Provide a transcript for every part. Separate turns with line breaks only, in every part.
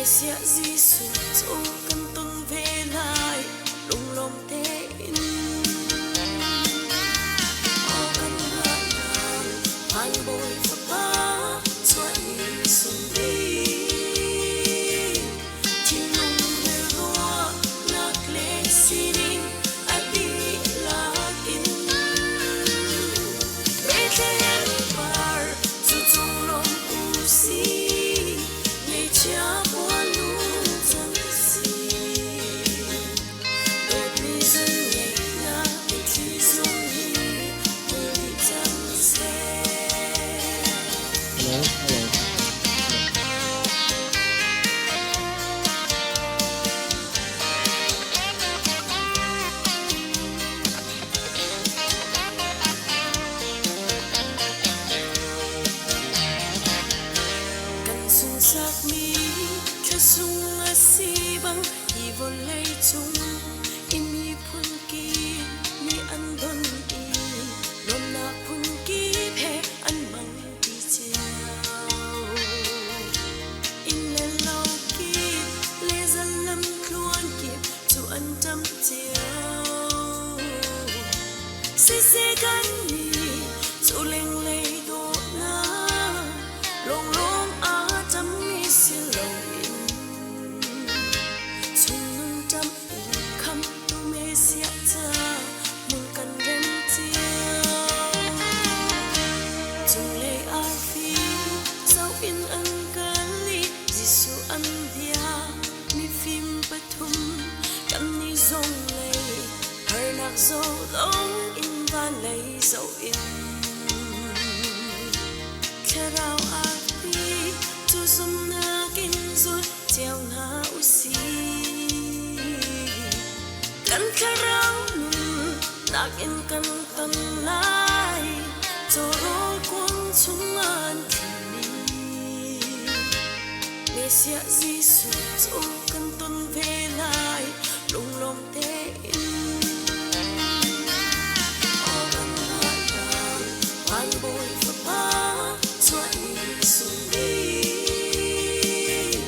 Messiah Jesuh cu kan ton ve lai lunglawm tein. Aw kan hngahnak van Bawi Fapa chuah ni sung bik. Thinlung le ruahnak le sining a dihlak in. Bethlehem par cu cung lawm u si, Ngeihchia puanlu cang si. Dawtmi zun ngeihnak mitthli zong hi hmu dih cang seh.
Hello, hello.
Kan sunsakmi thlasung a si bang hi vawlei cung i miphun kip nih an don i nuamhnak phun kip he an hmang ti cio. Inn le lo kip le zalam tluan kip cu an ṭam cio. Siseh kan nih cu lenglei dawhnak lawnglawng aa ṭammi si loin chungnung ṭam in khamtu Messiah ca hmun kan rem cio. Cunglei arfi zoh in an kal i Jesuh an bia mifim pathum kannih zong lei harnak zoh lo in van lei zoh in thlarau arfi cu zumhnak in zul cio hna u sih. Kan thlarau nun nakin kan ton lai cawrawl kuang chung an thlimi Messiah Jesuh cu kan ton ve lai lunglawm tein. Aw kan hngahnak van Bawi Fapa chuah ni sung bik.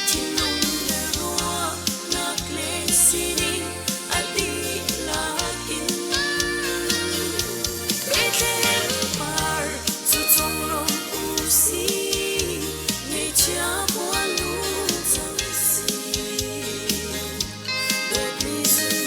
Thinlung le ruahnak le sining a dihlak in. Bethlehem par cu conglawmh u si, Ngeihchia puanlu cang si. Dawtmi zun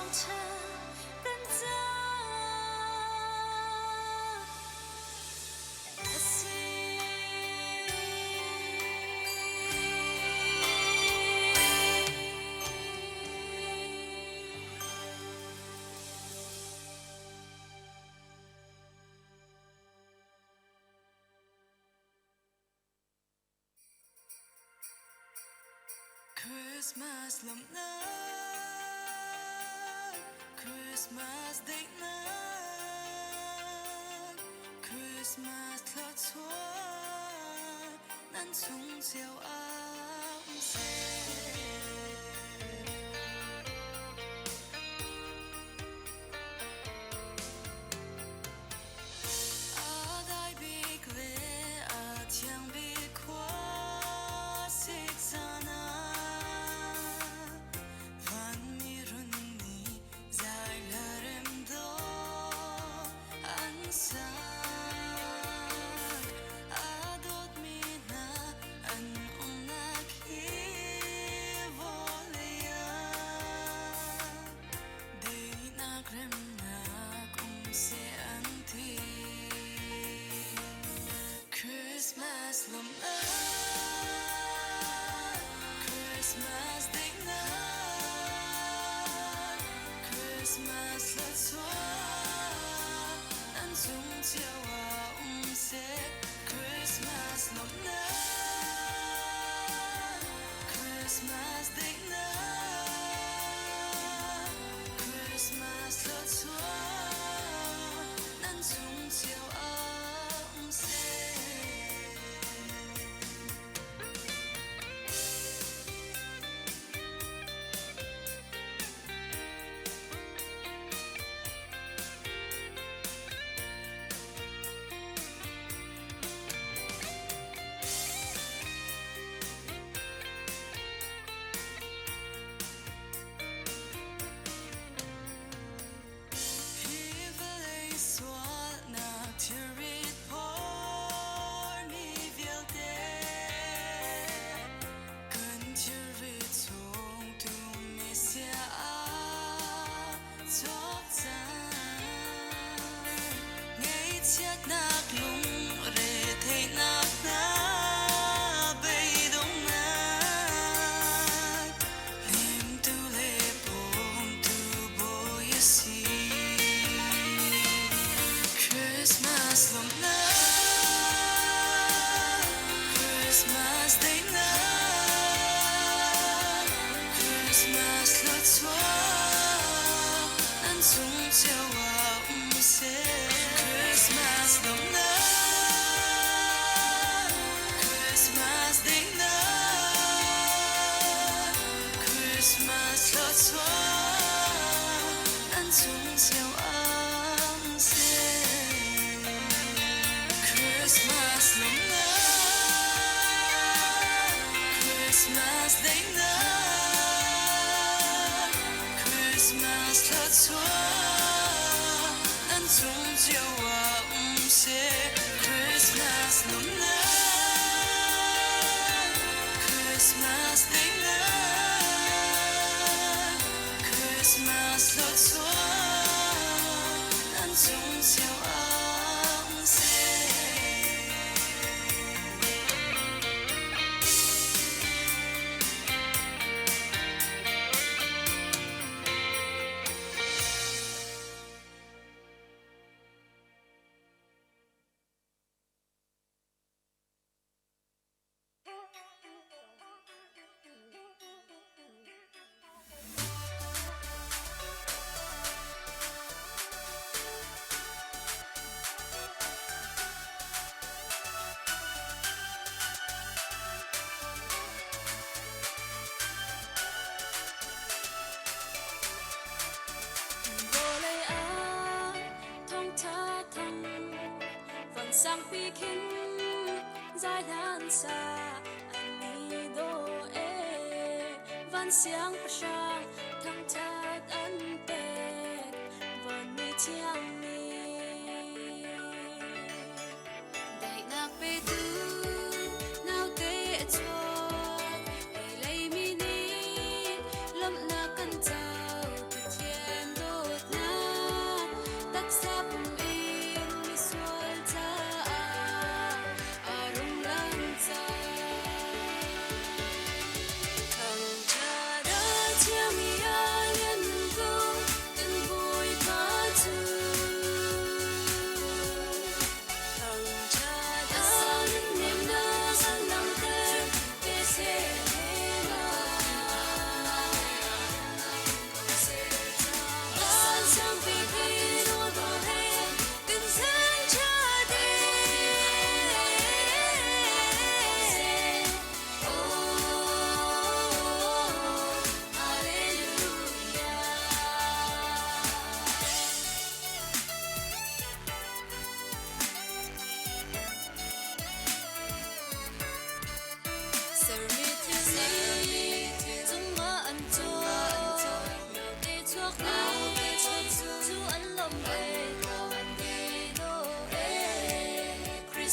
Thawngṭha kan caah a si.
Christmas lawmhnak, Christmas daihnak, Christmas thluachuah nan chung cio ah um seh. A dai bik le a thiang bik khuasik zan ah vanmi run nih zai hla rem dawh an sak. A dawtmi hna an umnak hi vawlei ah Daihnak remnak um seh an ti. Christmas lawmhnak, Christmas daihnak, Christmas thluachuah nan cung cio ah um seh. Christmas lawmhnak, Christmas daihnak, Christmas thluachuah nan cung cio ah um seh. Hi vawlei sualnak thilrit phormi vialte kan thilrit chung tu Messiah aa chawk cang. Ngaihchiatnak lungre theihnak hna beidonghnak hnemtu le bawmtu Bawi a si. Christmas lawmhnak, Christmas daihnak, Christmas thluachuah nan cung cio ah um seh. Christmas lawmhnak, Christmas daihnak, Christmas thluachuah nan cung cio ah um seh. Christmas lawmhnak, Christmas daihnak, Christmas thluachuah nan cung cio ah um seh. Christmas lawmhnak, Christmas daihnak, Christmas thluachuah nan cung cio ah um seh.
Vawlei ah thawngṭha thang van sangpi khin zai hlan sa an ni daw e van siangpahrang thangṭhat an pek van mi thiang mi Daihnak petu naute a chuak, hi leimi nih lawmhnak kan co Pathian.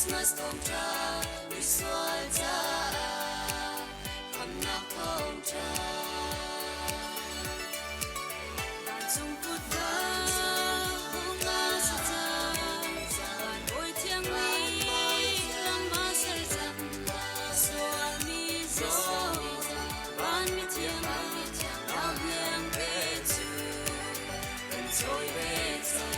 Christmas thawngṭha misual caah khamnak thawngṭha. Vancung kutka hung a si cang, van bawi thiang nih lam a ser cang. Sualmi zaw, van mithiang ah hniang pe cu kan cawi ve cang.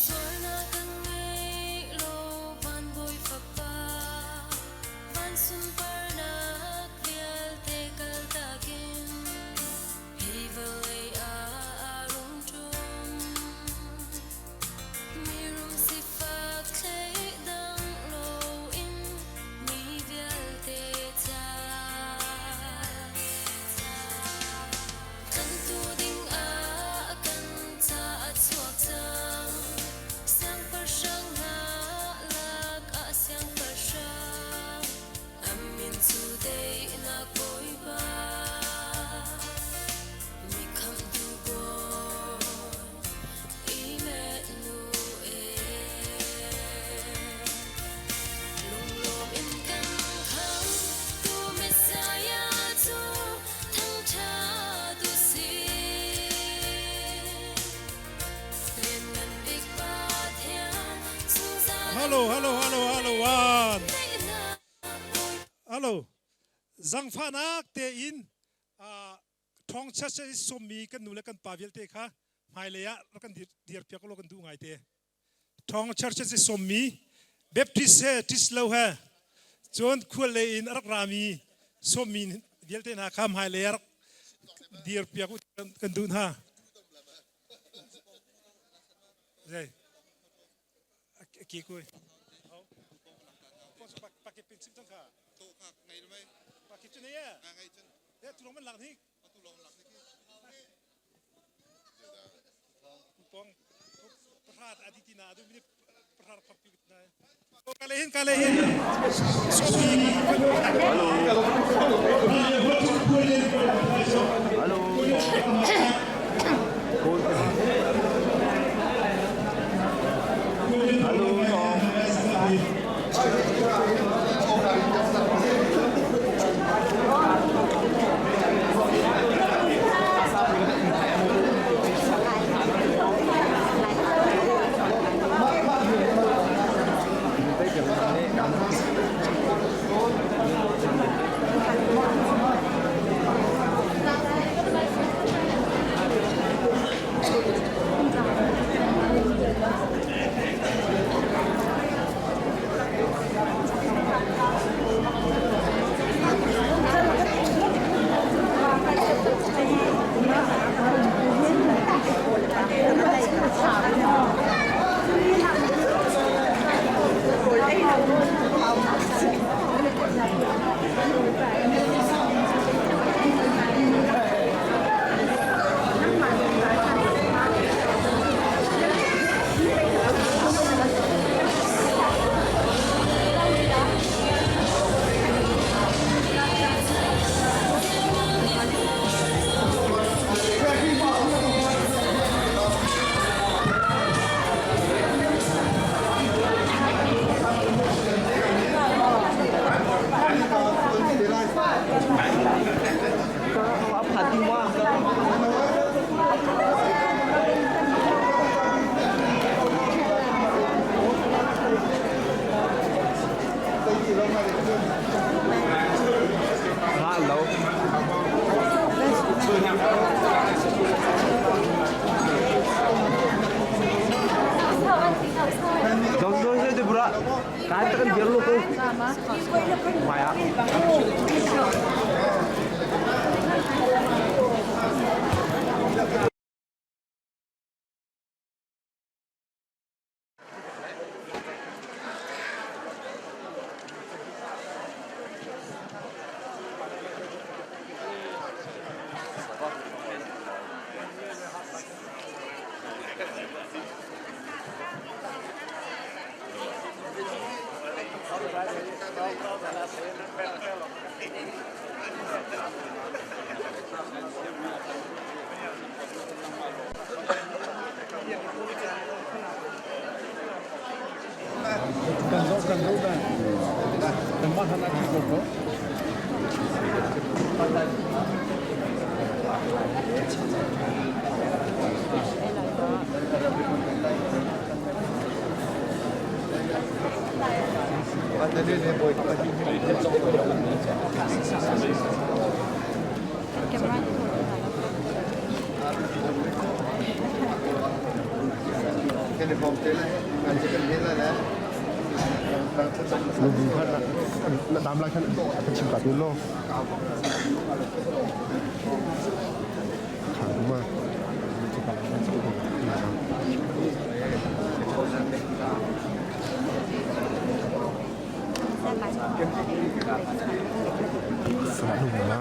Sualnak kan ngei lo van bawi fapa van sunparnak vialte kaltak in hi vawlei ah a rung ṭum. Mirum sifak thleidang loin mi vialte ca. Tlantu ding ah kan ca a chuak cang. Siangpahrang hna lak ah siangpahrang. A min cu daihnak Bawipa. Mi khamhtu Bawi. Immanuel. Lunglawm in kan khamtu Messiah cu thangṭhat u sih. Lianngan Bik Pathian zungzal
Hello, hello, hello, hello, one.
daihnak
Hello. Zangfahnak tein thawngchia i sawmmi kan nu le kan pa vialte kha hmailei ah rak kan dir piak law kan duh ngai te. Thawng churches i sawmmi Baptist he Tislo he cun khual lei in a rak rami sawmmi vialte hna kha hmailei ah rak dir piak u kan duh hna. Zei? Ki kui. Pakip in chim cang kha. Pakip cu ne. Tu lawng man lak ni. Pong pahra adi ti na adu minute pahra rak pi na. Kale hin kale hin.
Na dam lai khan ka chim ta tu lo. Khang ma. Selalu ma.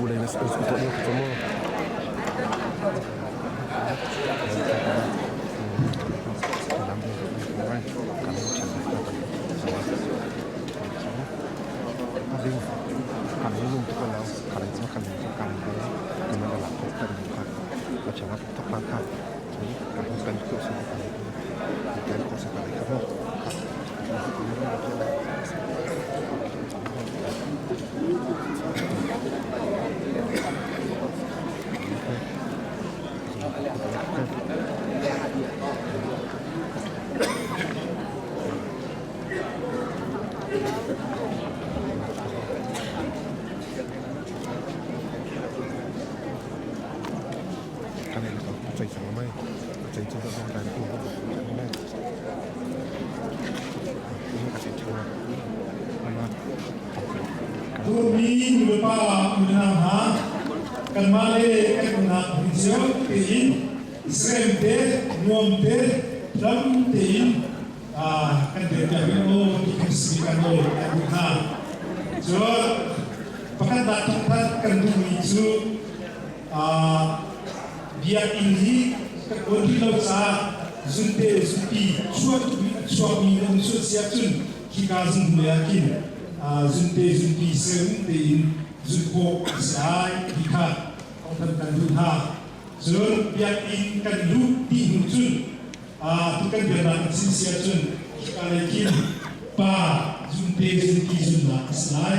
Boleh na untuk ni ketemu.
Dawtmi nulepa unau hna, kanmah le kan umnak hmun cio tein Israel te, nuam te, ram tein kan dirpiak rih u ti kan si kan nawl kan duh hna. Cun pakhatnak thawngthat kan duhmi cu biakinn hi kan uan rih lo caah zunte zunpi chuah chuakmi na um sual si ahcun khika zung hnuai ah khin zunte zunpi serum tein zun khawh a si lai ti kha thawngthan kan duh hna. Cun biakinn kan luh ti hnu cun tu kan biaknak kan chim si ahcun hika lei khin pa zunte zunpi zunnak a si lai.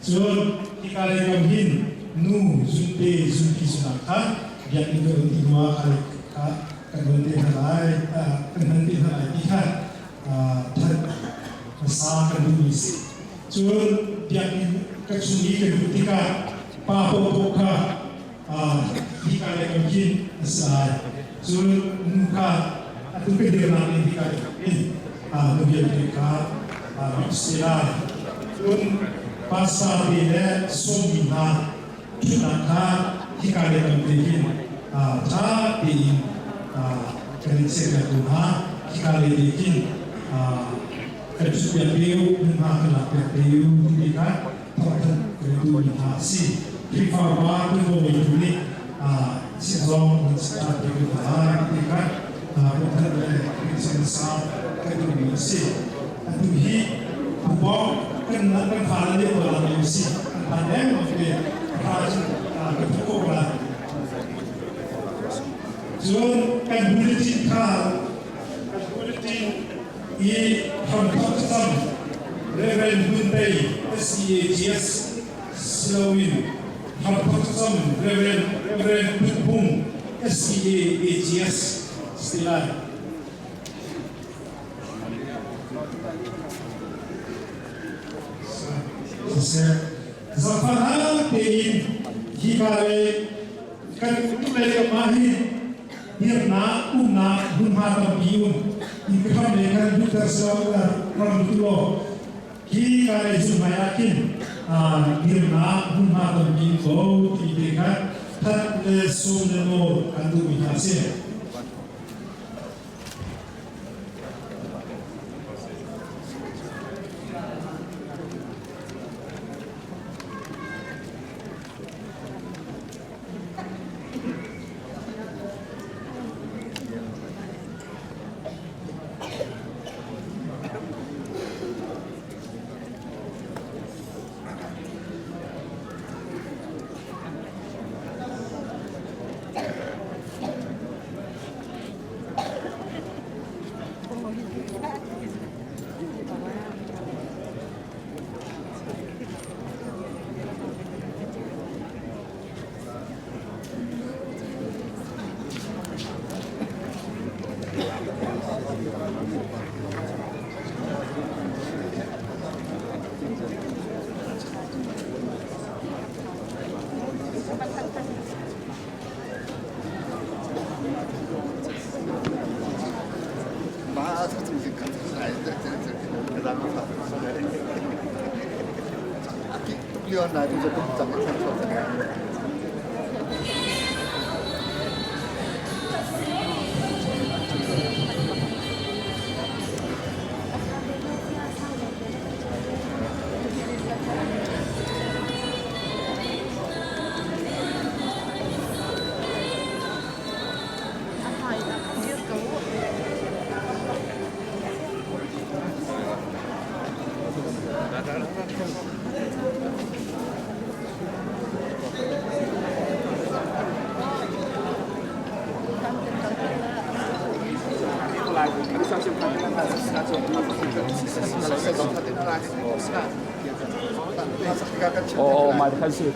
Cun hika lei kam hin nu zunte zunpi zunnak kha biakinn kan um ti hnu ah kha kan hman te hna lai kan hman te hna lai ti kha that hmasa kan duhmi si. Cun biakinn kan chung i kan luh tikah pa paohpaoh kha hika lei kam khin a si lai. Cun nu kha atu ka dirnak in hika lei kam in nu vialte kha rak si lai. Cun pastor te le sawmmi hna ṭhutnak kha hika lei kam te hin ṭha tein kan in chiahpiak ko hna. Hika lei te khin kan ṭhutpiak te u, hmunhma kan lakpiak te u timi kha thawngthanh kan duhmi hna a si. Khrihfa upa tuanvo ngeitu nih siazawng nan chiah te ko hna lai ti kha thawngthanh le Christian sang kan duhmi a si. Atu hi pupawng kan kan fale nih ko lang lio si. Kan phan lengmang te ra cu kan thawk ko lai. Cun kan bulletin kha kan bulletin i hramthawk thlacam Reverend Hmun Tei SCAGS siloin hramthawk thlacam Reverend Reverend Put Hung SCAAGS si lai. Siseh, zaangfahnak tein hika lei kan lei kam ah hin dirnak umnak hmunhma tampi um in ka ram le kan duhter silo ram tu law hi ka lei zunghmai ah khin dirnak hmunhma tampi ko ti te kha that le sum le nawl kan duhmi hna si.
Oh, mai khan si.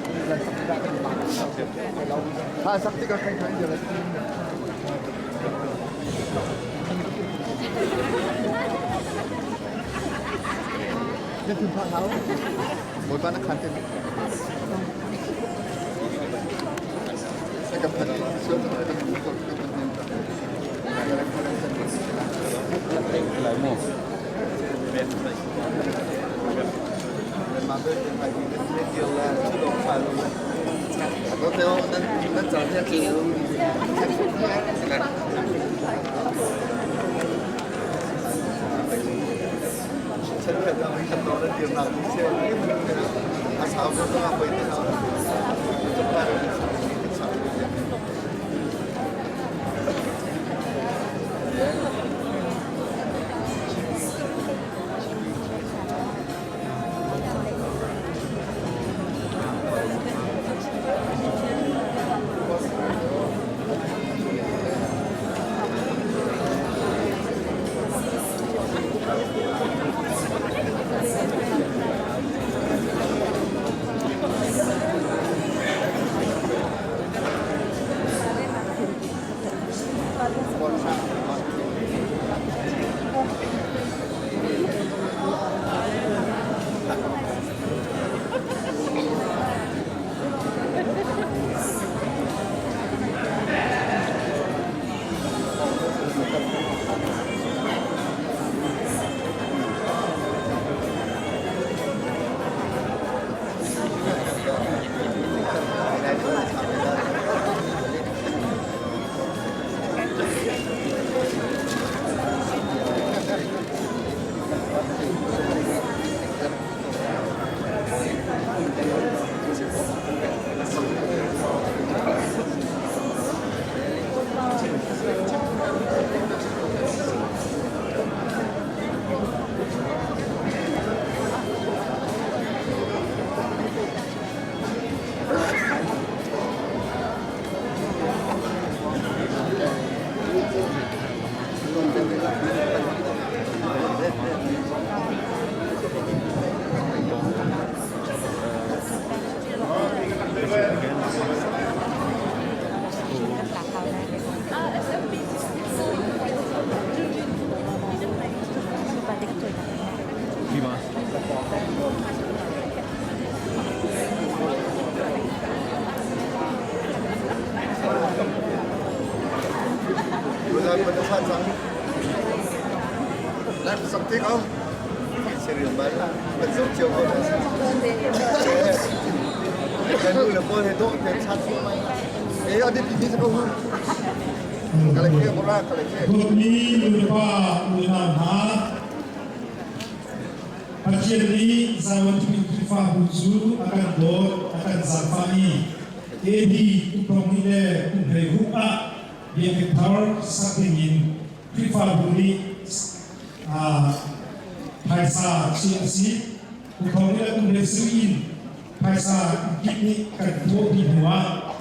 Dawtmi nulepa unau hna, Pathian nih Zion Khrihfabu cu a kan dawt, a kan zaangfah i AD kum 20 le kum 16 ah biakinn thar sak dingin Khrihfabu nih phaisa chiah a si. Kum 20 le kum 16 in phaisa kip nih kan thawh dih hnuah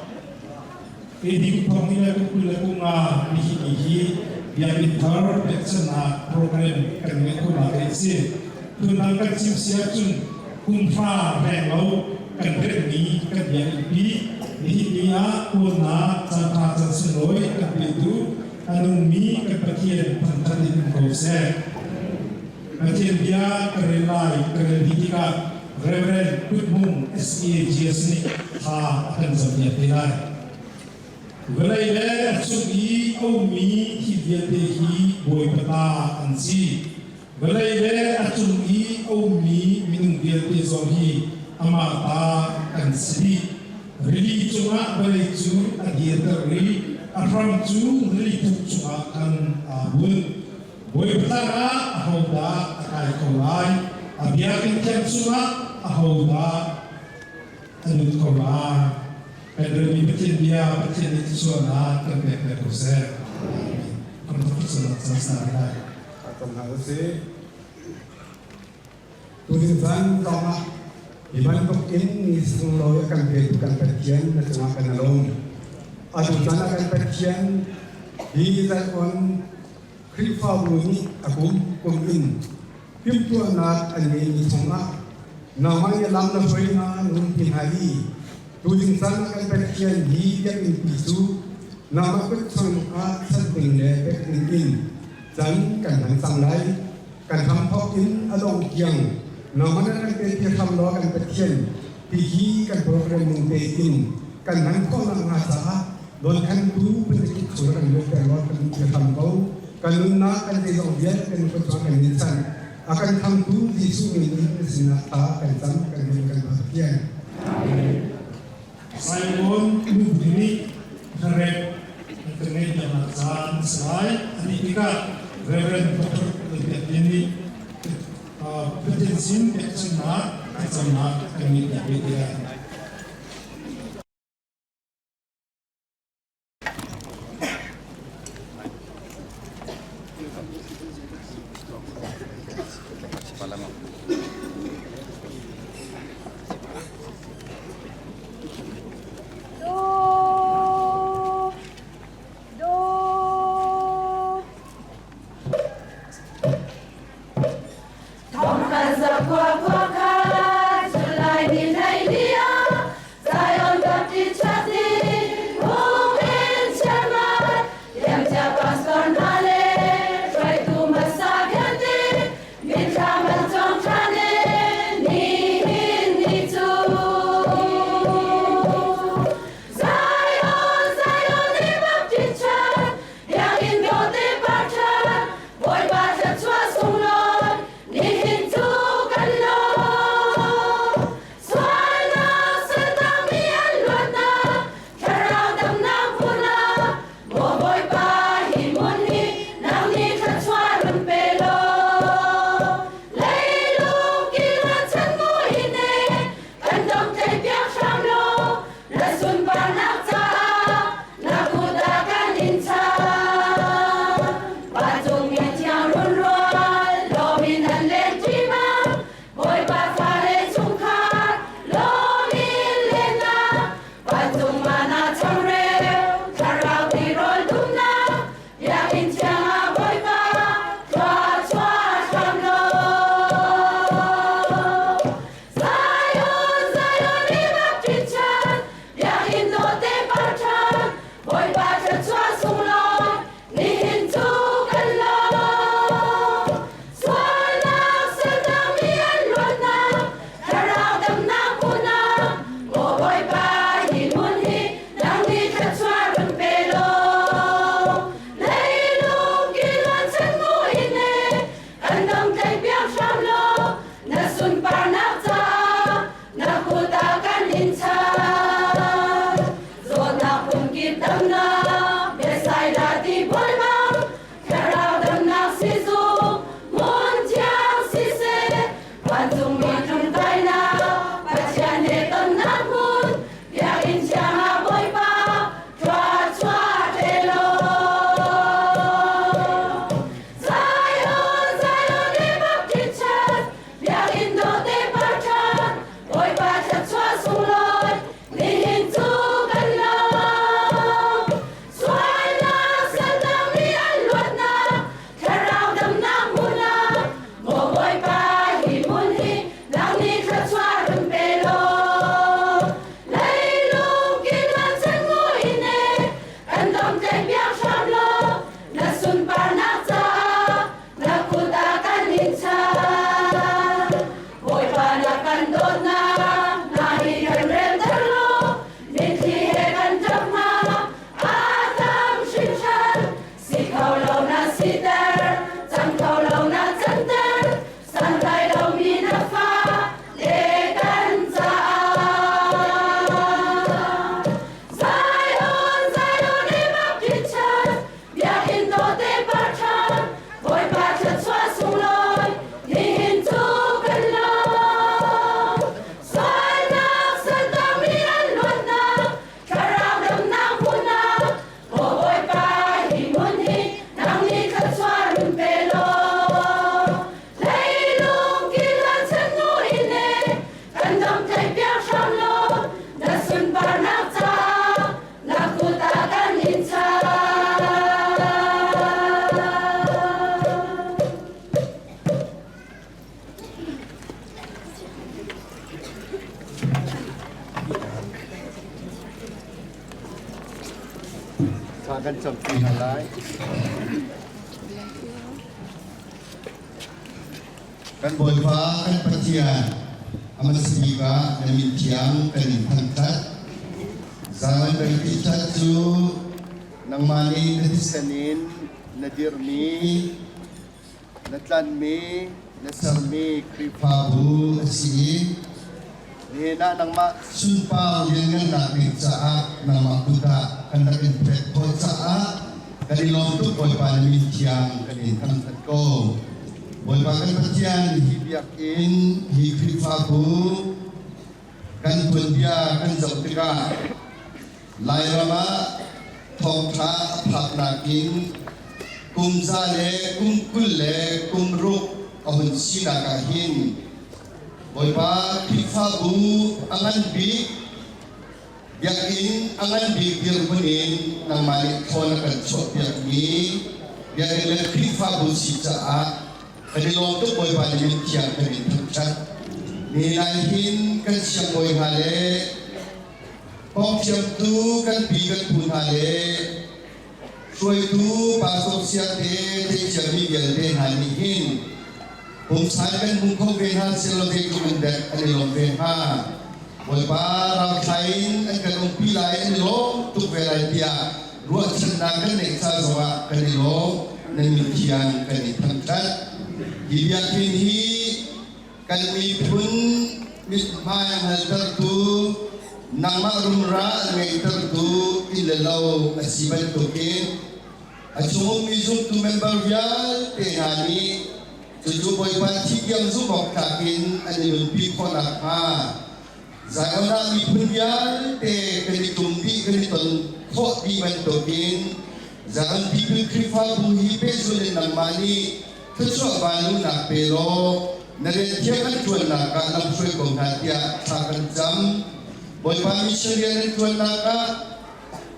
AD kum 20 le kum 20 le kum nga nihin ni hi biakinn thar pekchanhnak program kan ngeih khawhnak hi a si. Phundang kan chim si ahcun kum hra reng lo kan remhmi kan biakinn pi nihin ni ah kawnnak caanṭha caan sunglawi kan petu a nungmi kan Pathian thangṭhat in um ko seh. Pathian bia ka rel lai ka rel dih tikah Reverend Kut Hmung SAGS nih thla a kan campiak te lai. Vawlei le a cung i a ummi thil vialte hi Bawipa ta an si. Vawlei le a cung i a ummi minung vialte zong hi amah ta kan si dih. Rili cungah vawlei cu a dirter i a hram cu rili thuk chungah khan aa bunh. Bawipa tlang ah ahodah a kai kho lai? A biakinn thiang chungah ahodah a lut kho lai? Kan relmi Pathian bia Pathian nih thluachuahnak kan pek ve ko seh. Amen. Kan thlacamnak caan sa lai.
Cam hna usih. Tuzing caan zongah hi bantuk in ni sunglawi a kan petu kan Pathian na cungah kan i lawm. Atu caan ah kan Pathian hi Zion Khrihfabu nih a kum kum in timhtuahnak an ngeihmi chungah nangmah nih lam na hruai hna nunpi hna i tuzing caan ah kan Pathian hi biakinn pi cu nangmah kut chungah sat ding le pek ding in can kan hman cang lai. Kan hramthawk in a dongh tiang nangmah na kan pe ti hram law kan Pathian ti hi kan program ning tein kan hman khawh nakhnga caah dawnkhantu patakip chung kan lutter law kan ti hram ko. Kan nunnak kan zeizong vialte kan kut kan in chan a kan khamtu Jesuh min in na sinah ta kan cam kan min kan Pathian.
Simon nupi nih hlarep an kan ngeihpiaknak caan a si lai. A dih tikah Reverend Dr. Lalbiak Lian nih Pathian sin pekchanhnak thlacamnak kan ngeihpiak ve te lai.
Do, do. Thong kan za khua khua kha July ni hlei ah Zion Baptist Church in hung in chairman liamcia pastor hna le hruaitu hmasa vialte mithla man cawng ṭhan in nihin ni cu Zion Zion i Baptist Church Biakinn dawte par ṭhan Bawipa thluachuah sunglawi nihin cu kan lawm. Sualnak saltangmi an luatnak, thlarau damnak hmuhnak, maw Bawipa hi hmun hi nang nih thluachuah run pe law. Leilung kil chan ngu in e, kan domhtlaih piak hram law, na sunparnak caah na kut ah kan in chang. Vancung mi thiang runrual, lawm in an len ṭi bang, Bawipa fale chungkhar, lawm in lennak, vancung mana changreu, thlarau tirawl dumnak, Biakinn thiang ah Bawipa thluachuah hram law. Zion, Zion i Baptist Church, Biakinn dawte par ṭhan, Bawipa thluachuah sunglawi, nihin cu kan lawm. Sualnak saltangmi an luatnak, thlarau damnak hmuhnak, Maw Bawipa hi hmun hi.
Thla kan campi hna lai. Kan Bawipa kan Pathian, a hmasa bik ah na min thiang kan in thangṭhat. Zaangan banki ṭhat cu nangmah nih na thisen in na dirhmi, na tlanhmi, na sermi Khrihfabu a si i nihin ah nangmah sunpar lianngannak ding caah nangmah kut ah kan rak in pek khawh caah kan i lawm tuk. Bawipa, na min thiang kan in thangṭhat ko. Bawipa kan Pathian, hi biakinn, hi Khrihfabu kan tuanbia kan zoh tikah Lairam ah thawngṭha a phaknak in kum za le kum 20 le kum ruk a hun sinak ah hin Bawipa, Khrihfabu a ngan bik, biakinn a ngan bik dirhmun in nangmah nih thawn na kan chuahpiakmi biakinn le Khrihfabu si caah kan i lawm tuk. Bawipa nih min thiang kan in thangṭhat. Ni lai hin kan siangbawi hna le Kongthiamtu kan pi kan pu hna le hruaitu pastor siangte theiciami vialte hna nih hin pumsan kan hmu kho ve hna silo zeitluk in dek an i lawm ve hnga. Bawipa, ralthla in an kan umpi lai, an i lawm tuk ve lai tiah ruahchannak kan neih ca zongah kan i lawm. Nan min thiang kan i thangṭhat. Hi biakinn hi kan miphun mithmai a hngaltertu, nangmah rumra a ngeihtertu inn le lo a si bantukin a chung ummi zumtu member vialte hna nih cucu Bawipa thi tiang zumh awk tlak in an i nunpi khawh nakhnga Zion ah miphun vialte kan i tum dih, kan i ton khawh dih bantukin Zion People Khrihfabu hi pehzul in nangmah nih thluachuah vanlunak pe law na rian thiang an ṭuannak ah lamhruai ko hna tiah thla kan cam. Bawipa, mission rian an ṭuannak ah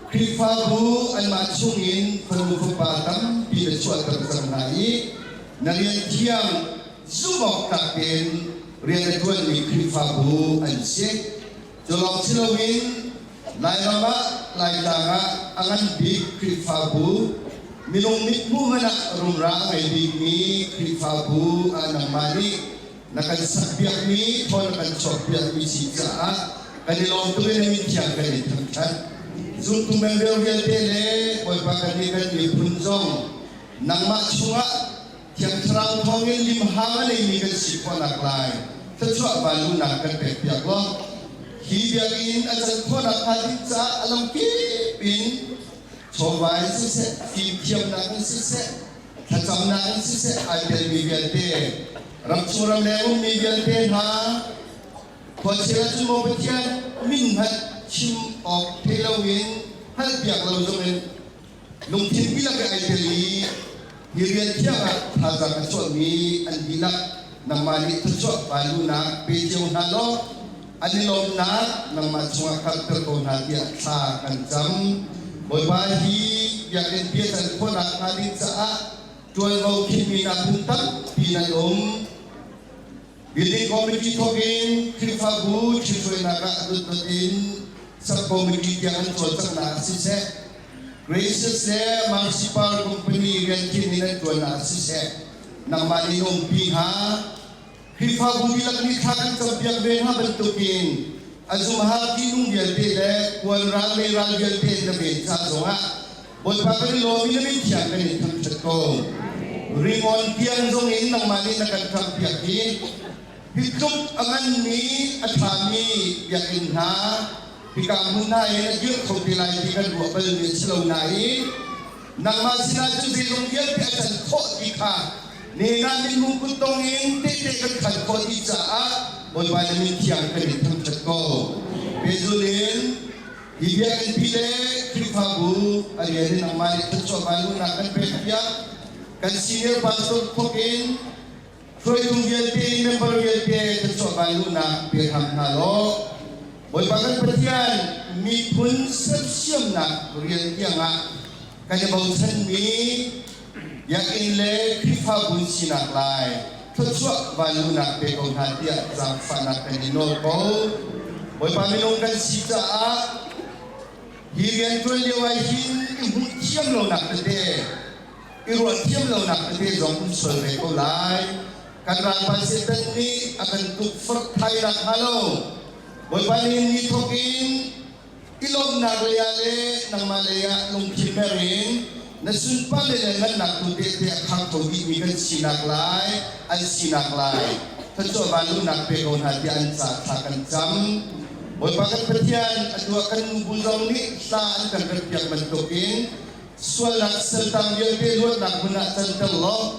Khrihfabu anmah chungin fanu fapa tampi na chuahter cang hna i na rian thiang zumhawk tlak tein rian a ṭuanmi Khrihfabu an si. Cu lawng si loin Lairam ah, Laitlang ah a ngan bik Khrihfabu, minung mithmuh hmanh ah rumra a ngei bikmi Khrihfabu ah nangmah nih na kan sakpiakmi, thaw na kan chuahpiakmi si caah kan i lawm tuk i na min thiang kan in thangṭhat. Zumtu member vialte le Bawipa kan nih kan miphun zong nangmah chungah Thiang Thlarau thawngin limhang a neimi kan si khawhnak lai thluachuah vanlunak kan pekpiak law hi biakinn a can khawhnak hnga ding caah a lamkip in chawva in siseh, fimthiamnak in siseh, thlacamnak in siseh ai telmi vialte, ramchung ramleng ummi vialte hna, khuachia cun maw Pathian min hmanh chim awk thei loin hngalhpiak lo zongin lungthin dihlak in ai tel i hi rian thiang ah thazaang a chuahmi an dihlak nangmah nih thluachuah vanlunak pe cio hna law an i lawmnak nangmah chungah karhter ko hna tiah thla kan cam. Bawipa, hi biakinn bia can khawhnak hnga ding caah ṭuanvo khinhmi nak phun tampi nan um. Building Committee thawk in Khrihfabu ṭhithruainak ah dotdot in sub-committee tiang an cawlcanghnak ah siseh, Gracious le Mercy Par Company rian khinh in an ṭuannak ah siseh, nangmah nih na umpi hnga. Khrihfabu dihlak nih thla kan campiak ve hna bantukin a zumhak ṭihnung vialte le kuan ral le ral vialte na ven ca zongah Bawipa kan i lawm i na min thiang kan in thangṭhat ko. Ringawn tiang zong in nangmah nih na kan ṭamhpiak i hi tluk a nganmi a ṭhami biakinn hna hika hmun hna in a dirh kho te lai ti kan ruah balmi a si lo nain nangmah sinah cun zeizong vialte a can khawh ti kha nena minhung kuttong in tehte kan khan khawh ti caah Bawipa na min thiang kan in thangṭhat ko. Pehzul in Hi biakinn pi le Khrihfabu a rian in nangmah nih thluachuah vanluhnak kan pekpiak. Kan senior pastor thawk in hruaitu vialte, member vialte thluachuah vanluhnak pe hram hna law Bawipa kan Pathian, miphun sersiamnak rian tiangah kan i bochanmi biakinn le Khrihfabu sinak lai thluachuah vanluhnak pe ko hna tiah zaangfahnak kan in nawl ko. Bawipa, minung kan si caah Hi rianṭuan lio ah hin i hmuh thiam lonak tete, i ruah thiam lonak tete zong um sual ve ko lai. Kan ralpa Satan nih a kan tukforh thai nakhnga lo, Bawipa nih ni thawk in i lawmhnak lei ah le nangmah lei ah lungthin mer in na sunpar le lianhngannak tu tehte a khang kho dihmi kan sinak lai, an sinak lai thluachuah vanluhnak pe ko hna tiah an ca thla kan cam. Bawipa kan Pathian, atu ah kan nubu zong nih hla an kan remhpiak bantukin sualnak saltang vialte luatnak hmun ah canter law,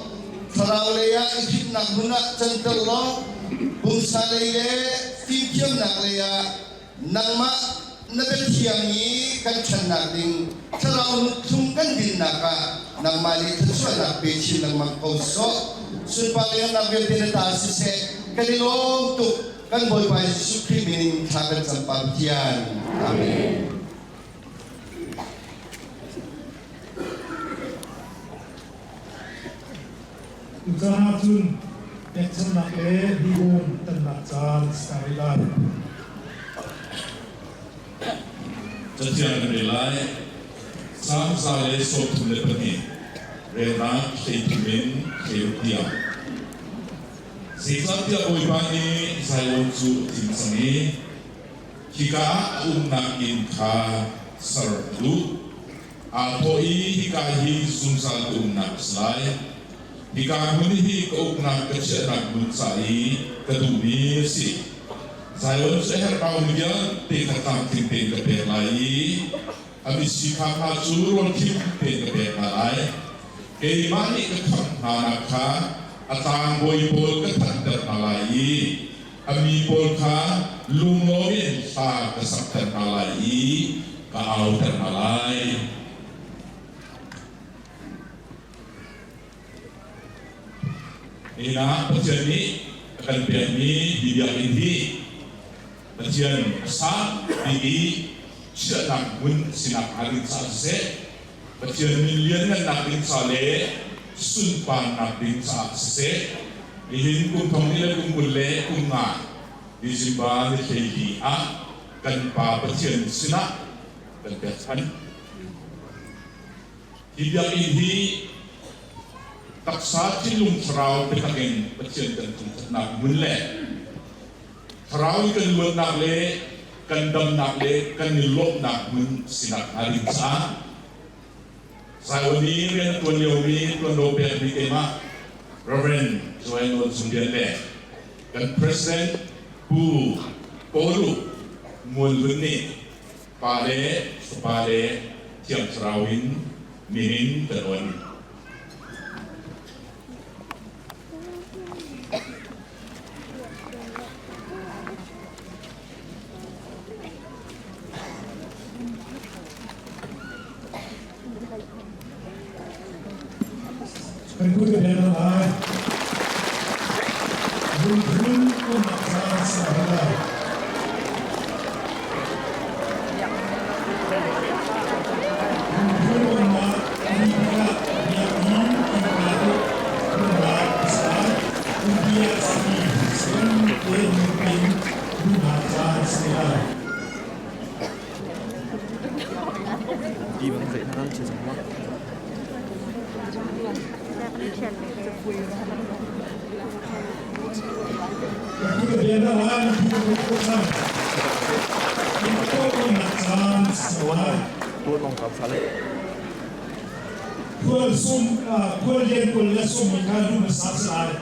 thlarau lei ah i hrimhnak hmun ah canter law, pumsa lei le fimthiamnak lei ah nangmah na biathiang i kan ṭhannak ding thlarau nuthlung kan dinnak ah nangmah nih thluachuahnak pe chin lengmang ko sawh. Sunpar liannak vialte na ta siseh, kan i lawm tuk. Kan Bawipa Jesuh Khrih min in thla kan cam Pa Pathian. Amen.
Tuchan ahcun pekchanhnak le bihum tannak caan a si rih lai.
Cathiang kan rel lai. Salm 132, relnak 13 in 16 tiang. Zeicahtiah Bawipa nih Zion cu a thim cang i hika ah a umnak inn kha ser a duh. Aa thawh i hika hi zungzal ka umnak a si lai. Hika hmun hi ka uknak ka chiahnak hmun ca i ka duhmi a si. Zion cu a herhbaumi vialte kha tlamtling tein ka pek lai i a misifak hna cu rawl khim tein ka pek hna lai. Keimah nih ka khamh hnanak kha a tlangbawi pawl ka thanter hna lai i a mi pawl kha lunglawm in hla ka sakter hna lai i ka auter hna lai. Nihin ah Pathian nih a kan pekmi hi biakinn hi Pathian a sang bik i chiahnak hmun a sinak hnga ding caah siseh, Pathian min lianngannak ding ca le sunparnak ding caah siseh, nihin kum thong hnih le kum 20 le kum nga December ni 14 ah kan Pa Pathian sinah kan pekchanh. Hi biakinn hi taksa thinlung thlarau biatak in Pathian kan thangṭhatnak hmun le thlarau in kan luatnak le kan damnak le kan i lawmhnak hmun sinak hnga ding caah Zion i rian a ṭuan liomi ṭuanvo pekmi keimah Reverend Joel Nawn Cung Lian le kan President Pu Kawlu Mual Hlun nih Pa le Fapa le Thiang Thlarau in min in kan on.
Kan kut ka beng lai. Lungphun umnak caan si lai. Lungphun umnak ni tikah biakinn innka cu hmunnak a si lai. Umpi ah simi sian te nungin duhnak caan a si lai. Khual lian sawmmi kha lu hmasa a si lai.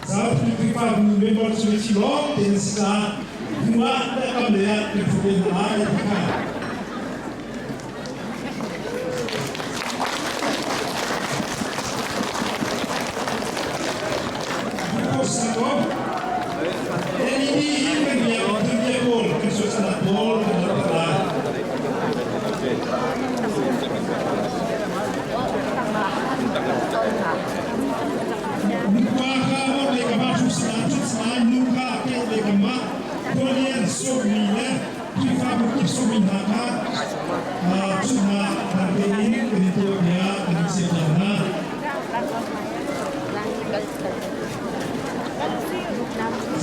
Zapi Khrihfabu member cu mithi lawng tein a si caah hnu ah le kam lei ah kan ṭhu ve hna lai ti kha. NED hi kan bia kan bia pawl kan sualnak pawl kan rak lai. Nupa kha le ka ma thusna thusna nu kha ke le ka ma khualian sawmmi le Khrihfabu kip sawmmi hna kha cunnak thar tein kan i tuah tiah kan in serpiak hna.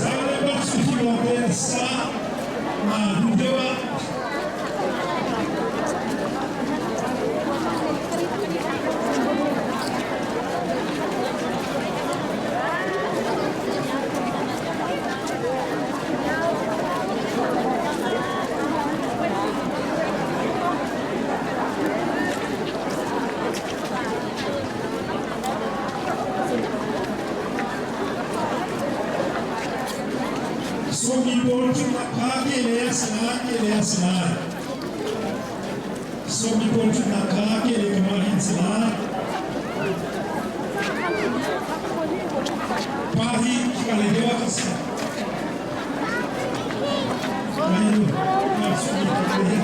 Zaanglei bak cu hi lawng te sa hnu deuh ah. a si lai. Sawmi pawl ṭhutnak kha kehlei kam ah hin si lai. Pa hi khika lei deuh ah khan si. Lai nu, pa sawmi pawl hi.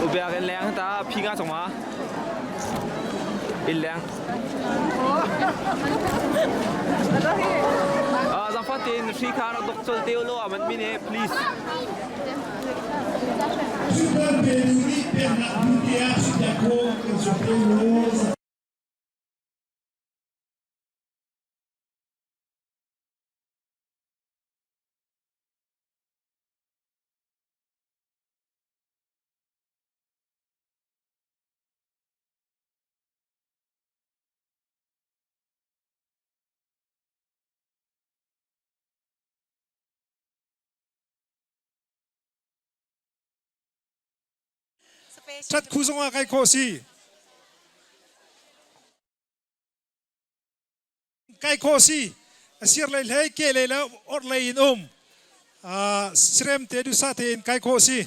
Ubiak in leng ta phi nga chong ma in leng Ah zangfa tin hri kha rak dok chol te lo aman mi ne please.
Super pe tu nih peknak duh tiah sutiak ko kan suak te lo. Ṭhat khu zongah kai khawh si. Kai khawh si. A sir lei hlei ke lei le orh lei in um. Sirem te dusa tein kai khawh si.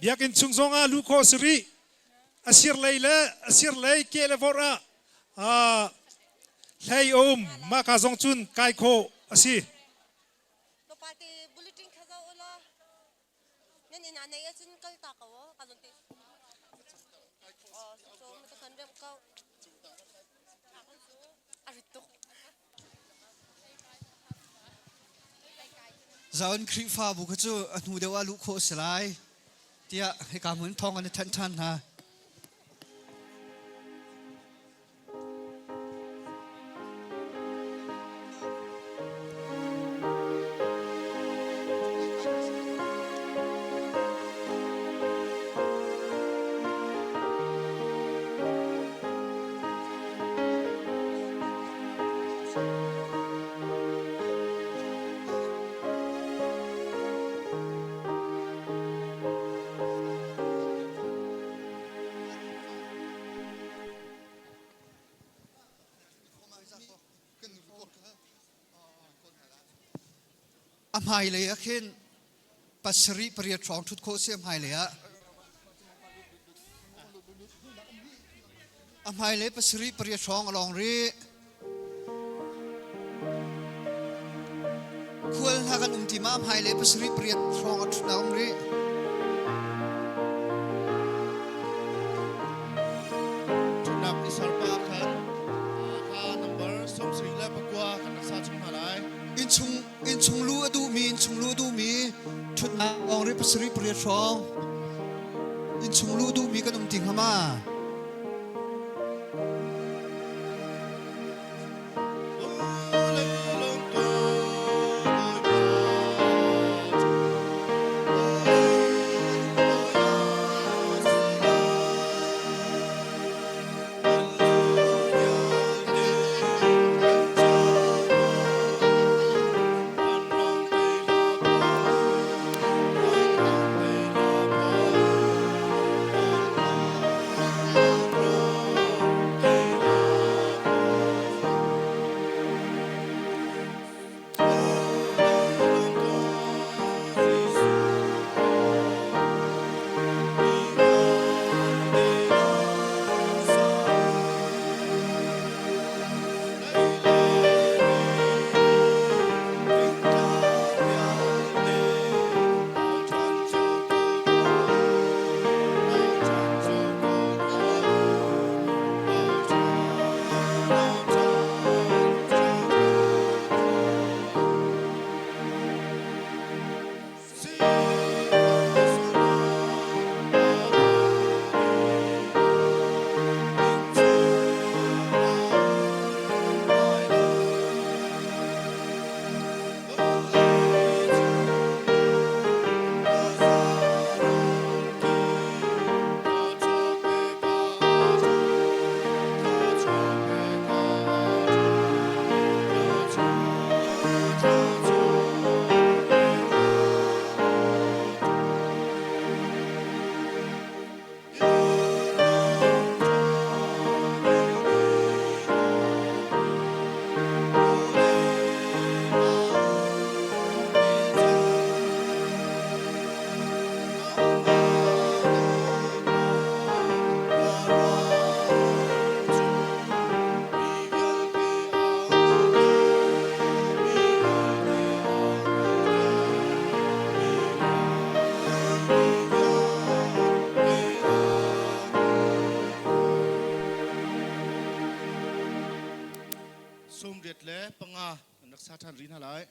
Biakinn chung zongah luh khawh si rih. A sir lei le a sir lei ke le vorh ah hlei a um. Mahka zong cun kai khawh a si.
Nan inn ah nei ahcun kal ta ko ka zon te. So ma kan rem ko. A rit tuk.
Zaun Khrihfabu kha cu a hnu deuh ah luh khawh a si lai tiah hika hmun thawng an i thanh ṭhan hna. A hmailei ah khin pasarih pariat hrawng ṭhut khawh si a hmailei ah. A hmailei pasarih pariat hrawng a lawng rih. Khual hna kan um ti ma hmailei pasarih pariat hrawng a ṭhut a um rih.
Ṭhutnak i sarpa khan kha number 79 kan rak sa chung hna lai.
Innchung innchung lu a duhmi innchung lu a duhmi ṭhutnak lawng rih pasarih pariat hrawng innchung lu duhmi kan um ti hnga ma?
35 kan rak sa ṭhan rih hna lai.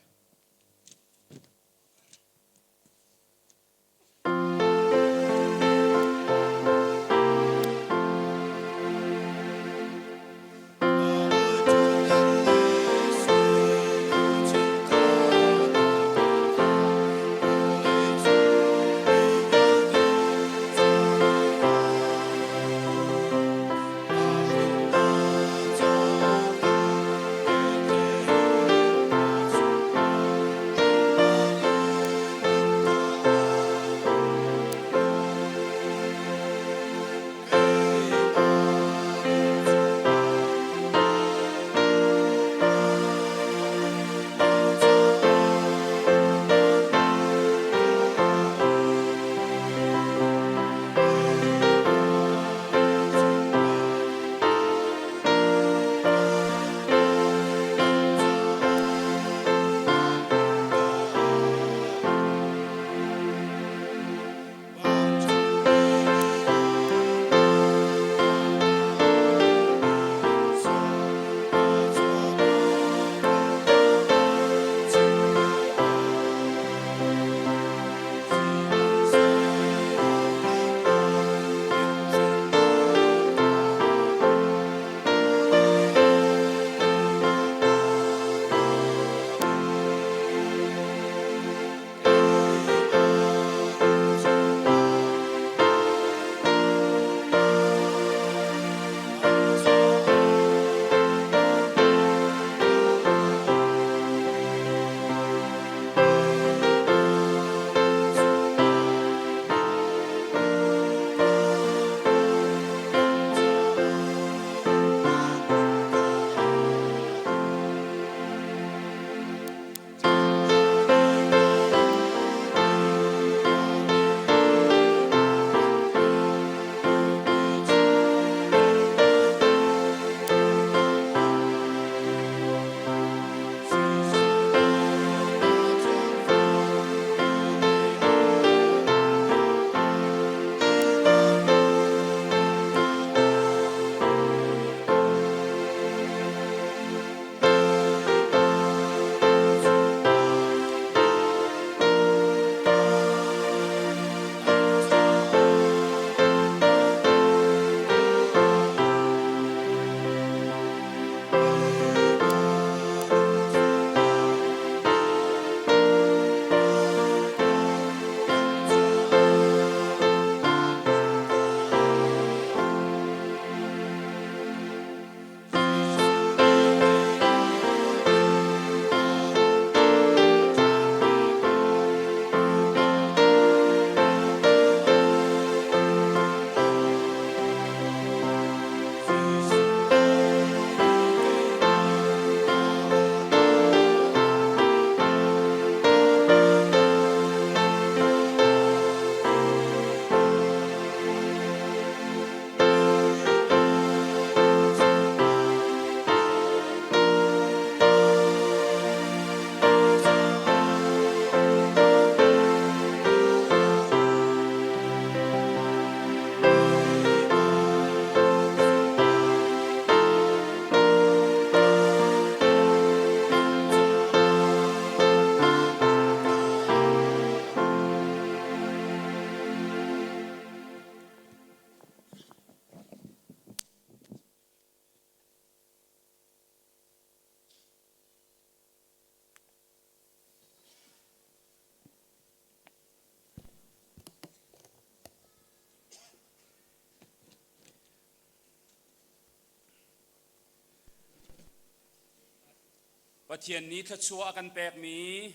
Pathian nih thluachuah a kan pekmi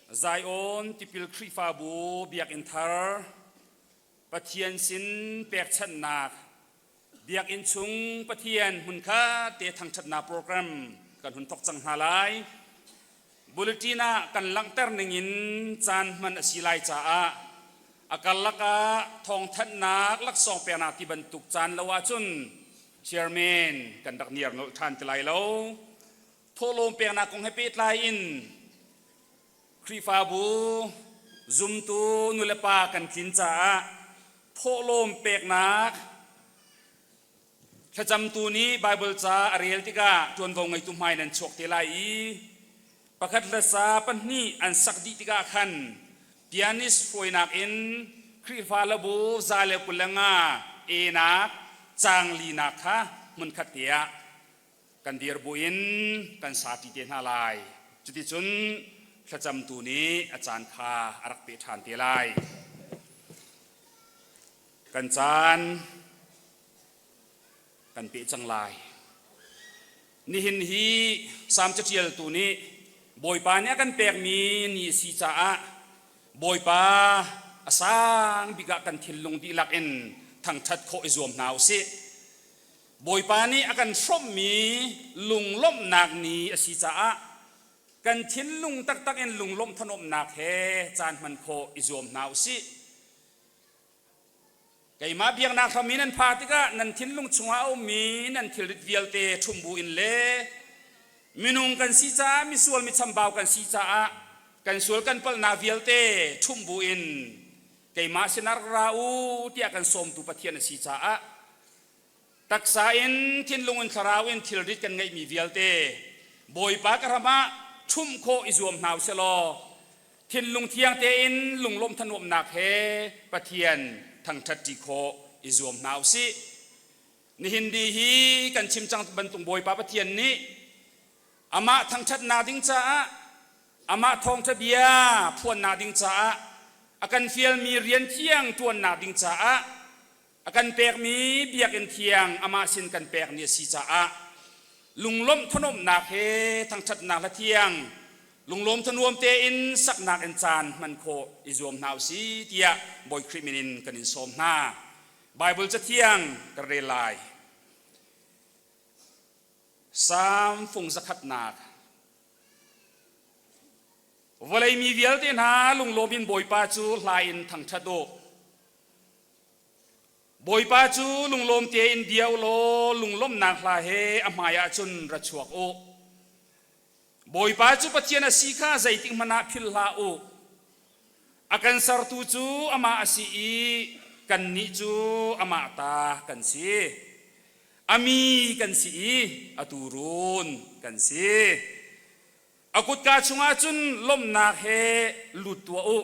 Zion Tipil Khrihfabu Biakinn thar Pathian sin pekchanhnak Biakinn chung Pathian hmunkhat te thangṭhatnak program kan hun thawk cang hna lai. Bulletin ah kan langhter ningin caan hman a si lai caah a karlak ah thawngthanhnak laksawng peknak ti bantuk caan lo ahcun chairman kan rak niar nolh ṭhan ti lai lo. Thawhlawm peknak kong he pehtlai in Khrihfabu zumtu nulepa kan tlin caah thawhlawm peknak. Thlacamtu nih Baibal ca a rel tikah ṭuanvo ngeitu hmai nan chuak te lai i pakhat hlasa pahnih an sak dih tikah khan pianist hruainak in Khrihfa labu 125 enak caang linak kha hmunkhat te ah kan dir buin kan sati te hna lai. Cuticun thlacamtu nih a caan kha a rak peh ṭhan te lai. Kan caan kan peh cang lai. Nihin hi Salm caṭialtu nih Bawipa nih a kan pekmi ni a si caah Bawipa a sang bik ah kan thinlung dihlak in thangṭhat khawh i zuam hna u sih. Bawipa nih a kan hrawmhmi lunglawmhnak ni a si caah kan thinlung taktak in lunglawmh thanuamhnak he caan hman khawh i zuam hna u sih. Keimah biaknak hram i nan phak tikah nan thinlung chungah a ummi nan thilrit vialte ṭhumh bu in le minung kan si caah misual michambau kan si caah kan sual kan palhnak vialte ṭhumh bu in keimah sinah rak ra u tiah kan sawmtu Pathian a si caah Taksa in, thinlung in, thlarau in thilrit kan ngeihmi vialte Bawipa ka ram ah ṭhumh khawh i zuam hna usih law thinlung thiang tein lunglawmh thanuamnak he Pathian thangṭhat ṭi khawh i zuam hna usih. Nihin ni hi kan chim cang bantuk Bawipa Pathian nih amah thangṭhatnak ding caah amah thawngṭha bia phuannak ding caah a kan fialmi rian thiang ṭuannak ding caah A kan pekmi biakinn thiang amah sin kan pekmi a si caah lunglawmh thanuamnak he thangṭhatnak hla thiang lunglawm thanuam tein saknak in caan hman khawh i zuam hna usih tiah Bawi Khrih min in kan in sawm hna. Baibal cathiang kan rel lai. Salm fung zakhatnak Vawlei mi vialte hna lunglawm in Bawipa cu hla in thangṭhat u. Bawipa cu lunglawm tein bia u law lunglawmhnak hla he a hmaiah cun ra chuak u. Bawipa cu Pathian a si kha zeitik hmanh ah philh hlah u. A kan sertu cu amah a si i kannih cu amah ta kan si. A mi kan si i a tuurun kan si. A kutka chungah cun lawmhnak he lut tuah u.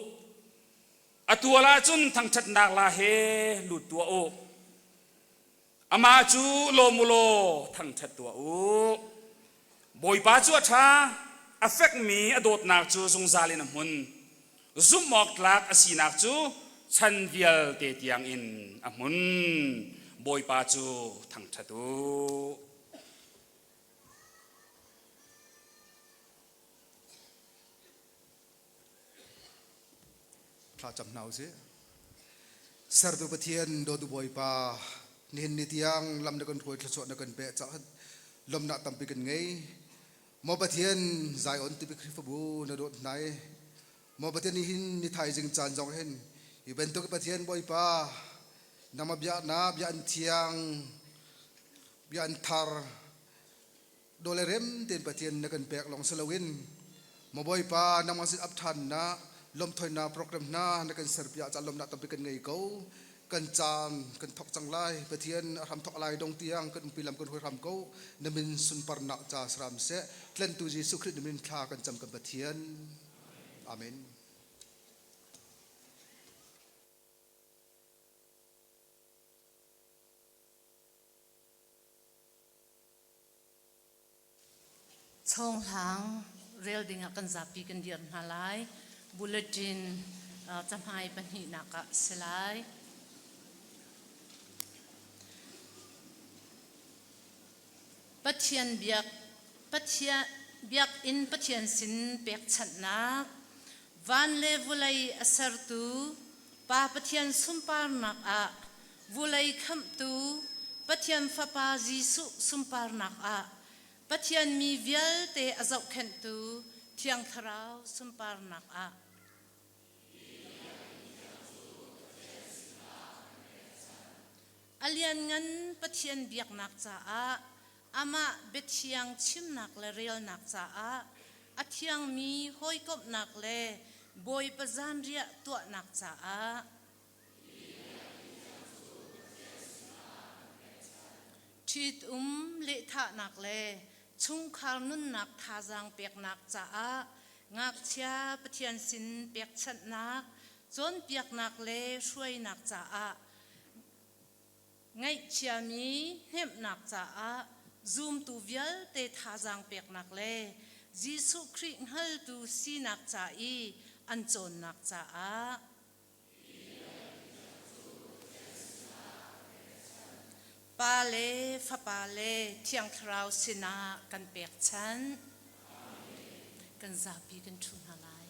A tual ahcun thangṭhatnak la he lut tuah u. Amah cu lawm u law thangṭhat tuah u. Bawipa cu a ṭha, a fekmi a dawtnak cu zungzal in a hmun. Zumh awk tlak a sinak cu chan vialte tiangin a hmun. Bawipa cu thangṭhat u.
Thla cam hna usih. Sertu Pathian dawtu Bawipa, nihin ni tiang lam na kan hruai thluachuah na kan pek caah lawmhnak tampi kan ngei. Maw Pathian, Zion tipi Khrihfabu na dawt hna i Maw Pathian nihin ni thaizing caan zong hin hi bantuk Pathian Bawipa nangmah bia na bia an thiang bia an thar Dawle rem tein Pathian na kan pek lawng si loin maw Bawipa nangmah sin ap ṭhannak lawmhthoinak program hna na kan serpiak caah lawmhnak tampi kan ngei ko. Kan caan kan thawk cang lai. Pathian a hram thawk lai dong tiang kan umpi lam kan hruai hram ko. Na min sunparnak ca saram seh. Tlentu Jesuh Khrih na min thla kan cam kan Pathian. Amen.
Chawnghlang rel dingah kan zapi kan dir hna lai. Bulletin cahmai pahnihnak ah si lai. Pathian biak Pathian biakinn Pathian sin pekchanhnak van le vulei a sertu Pa Pathian sunparnak ah Vulei khamhtu Pathian Fapa Jesuh sunparnak ah Pathian mi vialte a zohkhenhtu Thiang Thlarau sunparnak ah. A lianngan Pathian biaknak caah amah biathiang chimnak le relnak caah a thiangmi hawikomhnak le Bawipa zanriah tuahnak caah. Ṭhitum lehthahnak le chungkhar nunnak thazaang peknak caah ngakchia Pathian sin pekchanhnak, cawnpiaknak le hruainak caah ngaihchiami hnemhnak caah zumtu vialte thazaang peknak le Jesuh Khrih hngaltu sinak ca i an cawnnak caah. Pa le Fapa le Thiang Thlarau sinah kan pekchanh. Kan zapi kan ṭhu hna lai.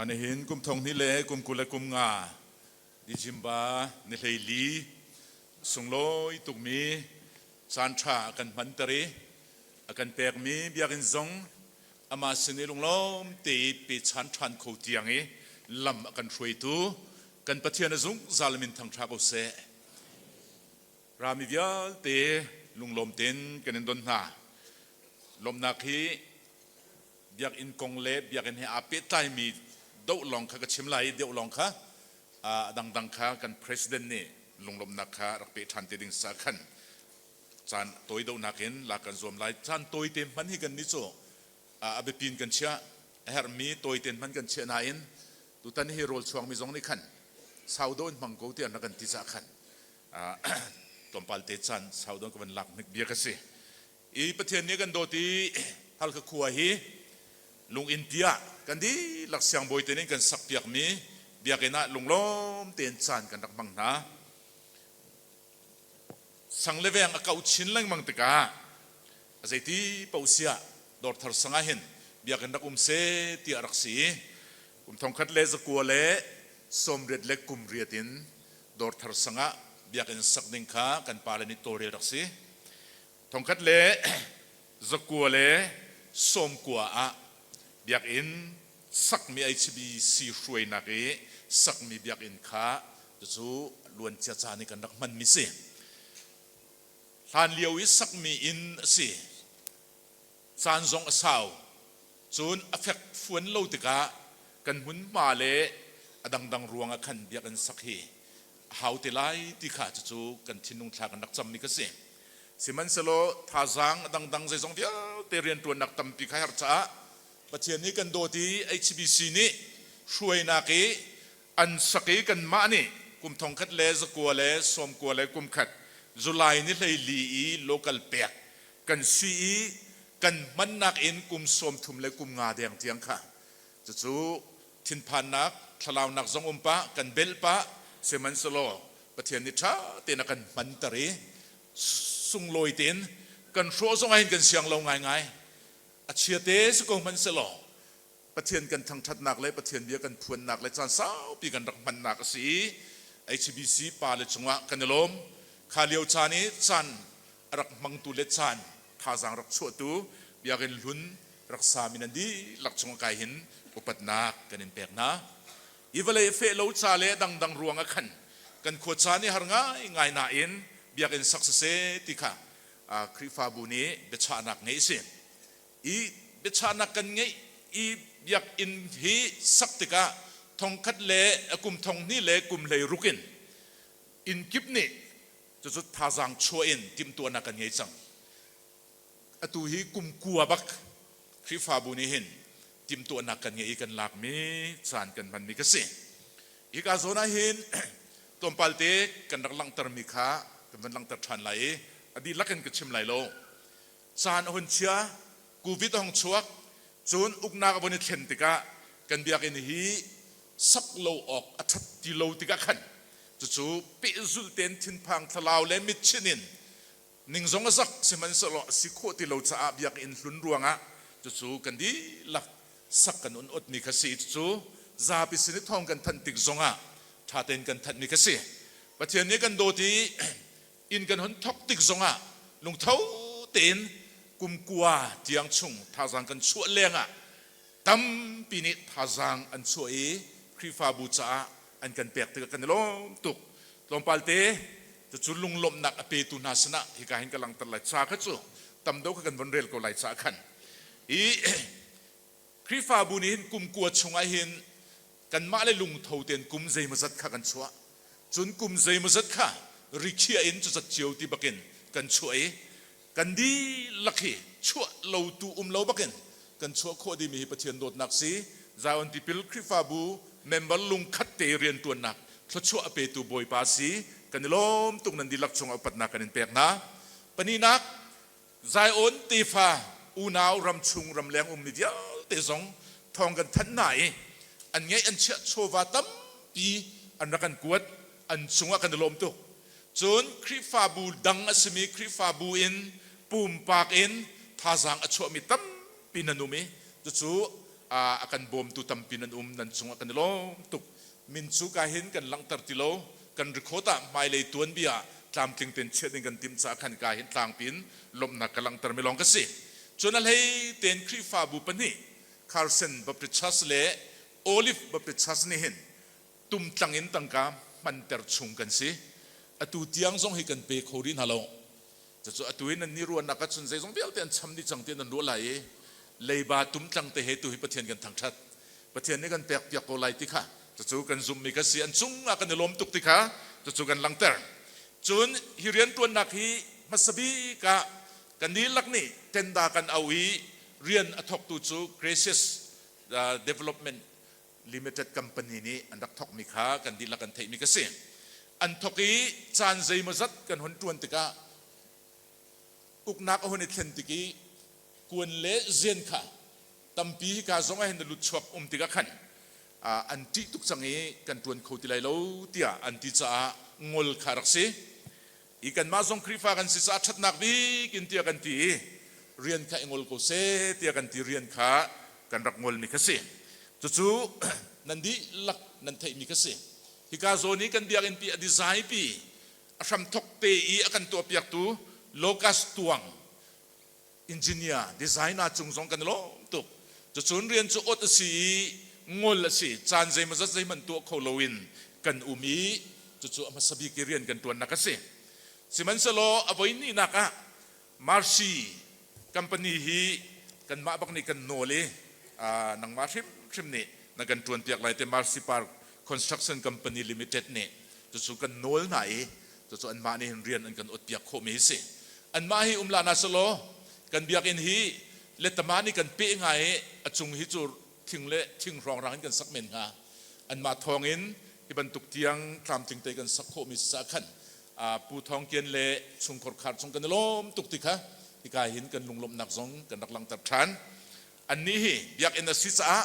Nihin kum thong hnih le kum 20 le kum nga December ni 14 sunglawi tukmi caan ṭha a kan hmanter i a kan pekmi biakinn zong amah sin i lunglawm te i pechan ṭhan kho tiang i lam a kan hruaitu kan Pathian a zungzal min thangṭha ko seh. Rami vialte lunglawm tein kan in don hna. Lawmhnak hi biakinn kong le biakinn he aa pehtlaimi Doh lawng kha ka chim lai i deuh lawng kha a dangdang kha kan president nih lunglawmhnak kha rak pe ṭhan te ding sa khan caan tawi dohnak in lak kan zuam lai. Caan tawi te hman hi kan nih cu a biapi in kan chiah. A herhmi tawi te hman kan chiah nain tutan hi rawl chuangmi zong nih khan sau deuh in hmang ko tiah na kan ti caah khan tlawmpal te caan sau deuh ka van lak hnik bia ka si. I Pathian nih kan dawt i Halkha khua hi lunginn pi ah kan dihlak siangbawi te nih kan sakpiakmi biakinn ah lunglawm tein caan kan rak hmang hna. Sang le veng a kauh chin lengmang tikah a zeiti paoh siah Dawrthar sang ah hin biakinn rak um seh tiah rak si i kum 1998 in Dawrthar sang ah biakinn sak ding kha kan pale nih tawlrel rak si. 1990 ah biakinn sakmi HBC hruainak i sakmi biakinn kha cucu luancia caan i kan rak hmanmi si. Hlan lio i sakmi inn a si. Caan zong a sau. Cun a fek fuan lo tikah kan hmunhma le a dangdang ruangah khan biakinn sak hi a hau te lai ti kha cucu kan thinlung thla kan rak cammi ka si. Sihmanhsehlaw thazaang a dangdang zeizong vialte rianṭuannak tampi kha herh caah Pathian nih kan dawt i HBC nih hruainak i an sak i kanmah nih kum 1991 July ni 14 i local pek kan si i kan hmannak in kum 35 deng tiang kha cucu thinphannak thlalaunak zong um pah kan belh pah sihmanhsehlaw Pathian nih ṭha tein a kan hmanter i sunglawi tein kan hrawh zong ah hin kan siang lo ngaingai a chia te si ko hmanhsehlaw Pathian kan thangṭhatnak le Pathian bia kan phuannak le caan saupi kan rak hmannak a si i HBC pa le cungah kan i lawm. Kha lio caan i caan a rak hmangtu le caan thazaang rak chuahtu biakinn hlun rak sami nan dihlak cungah kai hin upatnak kan in pek hna. Hi vawlei feh lo ca le dangdang ruang ah khan kan khua caan i har ngaingai nain biakinn sak siseh ti kha Khrihfabu nih biachahnak ngeih a si. I biachahnak kan ngeih i biakinn hi sak tikah thongkhat le kum thonghnih le kum 16 in inn kip nih cucu thazaang chuah in timhtuahnak kan ngei cang. Atu hi kum kua bak Khrihfabu nih hin timhtuahnak kan ngeih i kan lakmi caan kan hmanmi ka si. Hika zawn ah hin tlawmpal te kan rak langhtermi kha kan van langhter ṭhan lai i a dihlak in ka chim lai lo. Caan a hun chia, Covid a hung chuak, cun uknak a vun i thlen tikah kan biakinn hi sak lo awk a ṭhat ti lo tikah khan cucu pehzulh tein thinphang thlalau le mitchinh in ning zong a zak sihmanhsehlaw a si khawh ti lo caah biakinn hlun ruangah cucu kan dihlak sak kan un otmi kha si. Cucu zapi sin i thawng kan thanh tik zongah ṭha tein kan thanhmi kha si. Pathian nih kan dawt i inn kan hun thawk tik zongah lungtho tein kum kua tiang chung thazaang kan chuah lengah tampi nih thazaang an chuah i Khrihfabu caah an kan pek tikah kan i lawm tuk. Tlawmpal te cucu lunglawmhnak a petu hna sinah hika hin ka langhter lai. Ca kha cu tam deuh kha kan von rel ko lai caah khan i Khrihfabu nih hin kum kua chungah hin kanmah le lungtho tein kum zeimawzat kha kan chuah. Cun kum zeimawzat kha rikhiah in cuzat cio ti bakin kan chuah i kan dihlak hi chuah lo tu um lo bakin kan chuah khawh dimi hi Pathian dawtnak si. Zion Tipil Khrihfabu member lungkhat te riantuannak thluachuah a petu Bawipa si. Kan i lawm tuk nan dihlak cungah upatnak kan in pek hna. Pahnihnak, Zion tefa unau ramchung ramleng ummi vialte zong thawng kan thanh hna i an ngeih an chiah chawva tampi an rak kan kuat an cungah kan i lawm tuk. Cun Khrihfabu dang a simi Khrihfabu in pumpak in thazaang a chuahmi tampi nan um i cucu a kan bawmtu tampi nan um nan cungah kan i lawm tuk. Min cu ka hin kan langhter ti lo. Kan record ah hmailei tuanbia ah tlamtling tein chiah ding kan timh caah khan ka hin tlangpi in lawmhnak ka langhter mi lawng ka si. Cun a hlei tein Khrihfabu pahnih Carson Baptist Church le Olive Baptist Church nih hin tumtlang in tangka hmanter chung kan si. Atu tiang zong hi kan pe kho rih hna lo. Cucu atu hi nan nih ruahnak ahcun zeizong vialte an cham dih cang ti nan ruah lai i leiba tumtlang te he tu hi Pathian kan thangṭhat. Pathian nih kan pek piak ko lai ti kha cucu kan zumhmi kha si an cungah kan i lawm tuk ti kha cucu kan langhter. Cun hi rianṭuannak hi hmasa bik ah kan dihlak nih tenda kan auh i rian a thawktu cu Gracious Development Limited Company nih an rak thawkmi kha kan dihlak kan theihmi ka si. An thawk i caan zeimawzat kan hun ṭuan tikah uknak a hun i thlen tik i kuan le zen kha tampi hika zong ah hin na lut chuak um tikah khan an ṭih tuk cang i kan ṭuan kho ti lai lo tiah an ti caah ngol kha rak si. I kanmah zong Khrihfa kan si caah ṭhatnak bik in tiah kan ti i rian kha i ngol ko seh tiah kan ti rian kha kan rak ngolmi kha si. Cucu nan dihlak nan theihmi kha si. Hika zawn i kan biakinn pi a design pi a hramthok te i a kan tuahpiaktu Locust Tuang engineer designer cung zong kan i lawm tuk. Cucun rian cu ot a si i ngol a si. Caan zeimawzat zeihmanh tuah kho loin kan um i cucu a hmasa bik i rian kan ṭuannak a si. Sihmanhsehlaw a voi hnihnak ah Marcy company hi kanmah bak nih kan nawl i nangmah hrimhrim nih na kan ṭuanpiak lai te Marcy Park Construction Company Limited nih cucu kan nawl hna i cucu anmah nih hin rian an kan otpiak khawhmi hi si. Anmah hi um la na selaw kan biakinn hi letama nih kan peh hnga i a cung hi cu thing le thing hrawng in kan sak men hnga. Anmah thawng in hi bantuk tiang tlamtling te kan sak khawhmi si caah khan Pu Thawng Kian le chungkhar khar chung kan i lawm tuk ti kha hika hin kan lunglawmhnak zong kan rak langhter ṭhan. Annih hi biakinn a si caah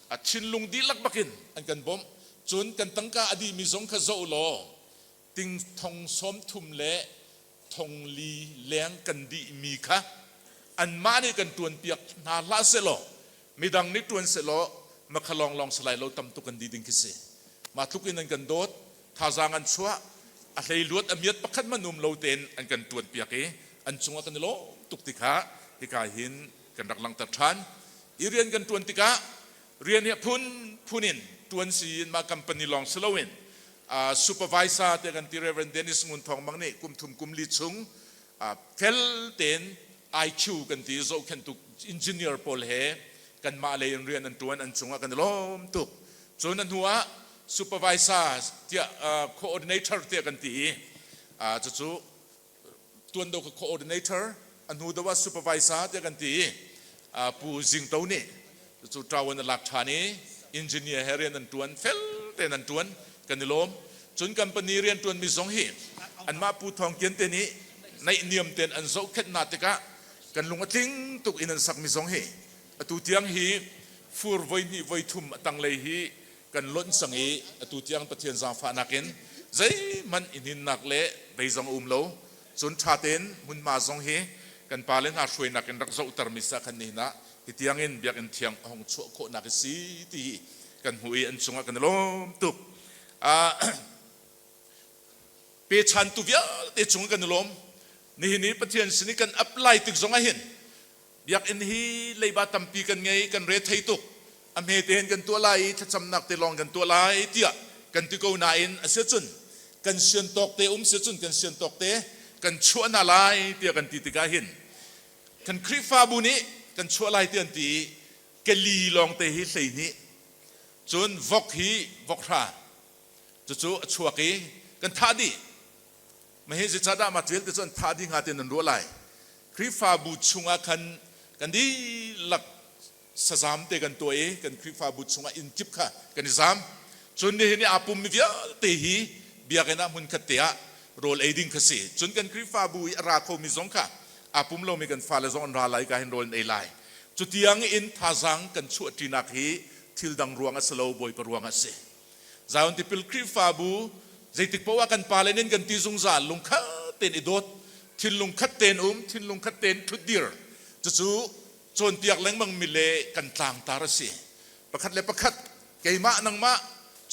a thinlung dihlak bakin an kan bawmh. Cun kan tangka a dihmi zong kha zoh law ting thong sawm thum le thong li leng kan dihmi kha anmah nih kan ṭuanpiak hna hlah sehlaw midang nih ṭuan sehlaw makha lawnglawng si lai lo tam tuk kan dih ding khi si. Mah tluk in an kan dawt, thazaang an chuah, a hleihluat a miat pakhat hmanh um lo tein an kan ṭuanpiak i an cungah kan i lawm tuk ti kha hika hin kan rak langhter ṭhan. Hi rian kan ṭuan tikah rian hi a phunphun in ṭuan si in mah company lawng si loin supervisor te kan ti Reverend Dennis Ngun Thawng Mang nih kum thum kum li chung fel tein IQ kan ti zohkhenhtu engineer pawl he kanmah lei in rian an ṭuan an cungah kan i lawm tuk. Cun a hnu ah supervisor tiah coordinator tiah kan ti i cucu tuan do ka coordinator a hnu do ah supervisor tiah kan ti i Pu Zing To nih cu ṭawan a lak ṭhan i engineer he rian an ṭuan fel tein an ṭuan kan i lawm. Cun company rian ṭuanmi zong hi anmah Pu Thawng Kian te nih naihniam tein an zohkhenh hna tikah kan lung a tling tuk in an sakmi zong hi atu tiang hi fur voi hnih voi thum a tanglei hi kan lonh cang i atu tiang Pathian zaangfahnak in zeihmanh i hninnak le vei zong a um lo. Cun ṭha tein hmunhma zong hi kan pale hna hruainak in rak zohtermi sa khan nihin ah hi tiang in biakinn thiang a hung chuah khawhnak a si ti hi kan hmuh i an cungah kan i lawm tuk. Pechantu vialte cung kan i lawm. Nihin i Pathian sin i kan apply tik zong ah hin Biakinn hi leiba tampi kan ngei, kan re thei tuk. A hme tein kan tuah lai i thlacamnak te lawng kan tuah lai tiah kan ti ko nain a si cun kan sian tawk te um si cun kan sian tawk te kan chuah hna lai tiah kan ti tikah hin kan Khrihfabu nih kan chuah lai tiah an ti i keli lawng te hi 12 cun vok hi vok hra cucu a chuak i kan thah dih. Mahi zeicahdah mah vialte cu an thah dih hnga ti nan ruah lai. Khrihfabu chungah khan kan dihlak sazam te kan tuah i kan Khrihfabu chungah inn kip kha kan i zam. Cun nihin i aa pummi vialte hi biakinn ah hmunkhat te ah rawl ei ding kha si. Cun kan Khrihfabu i a ra khomi zong kha aa pum lomi kan fale zong an ra lai ka hin rawl an ei lai. Cutiang in thazaang kan chuahṭinak hi thil dang ruang a si lo, Bawipa ruang ah a si. Zion Tipil Khrihfabu zeitik paoh ah kan pale nih kan ti zungzal lungkhat tein i dawt, thinlung khat tein um, thinlung khat tein ṭhutdir. Cucu cawnpiak lengmang mi le kan tlangtar a si. Pakhat le pakhat keimah nangmah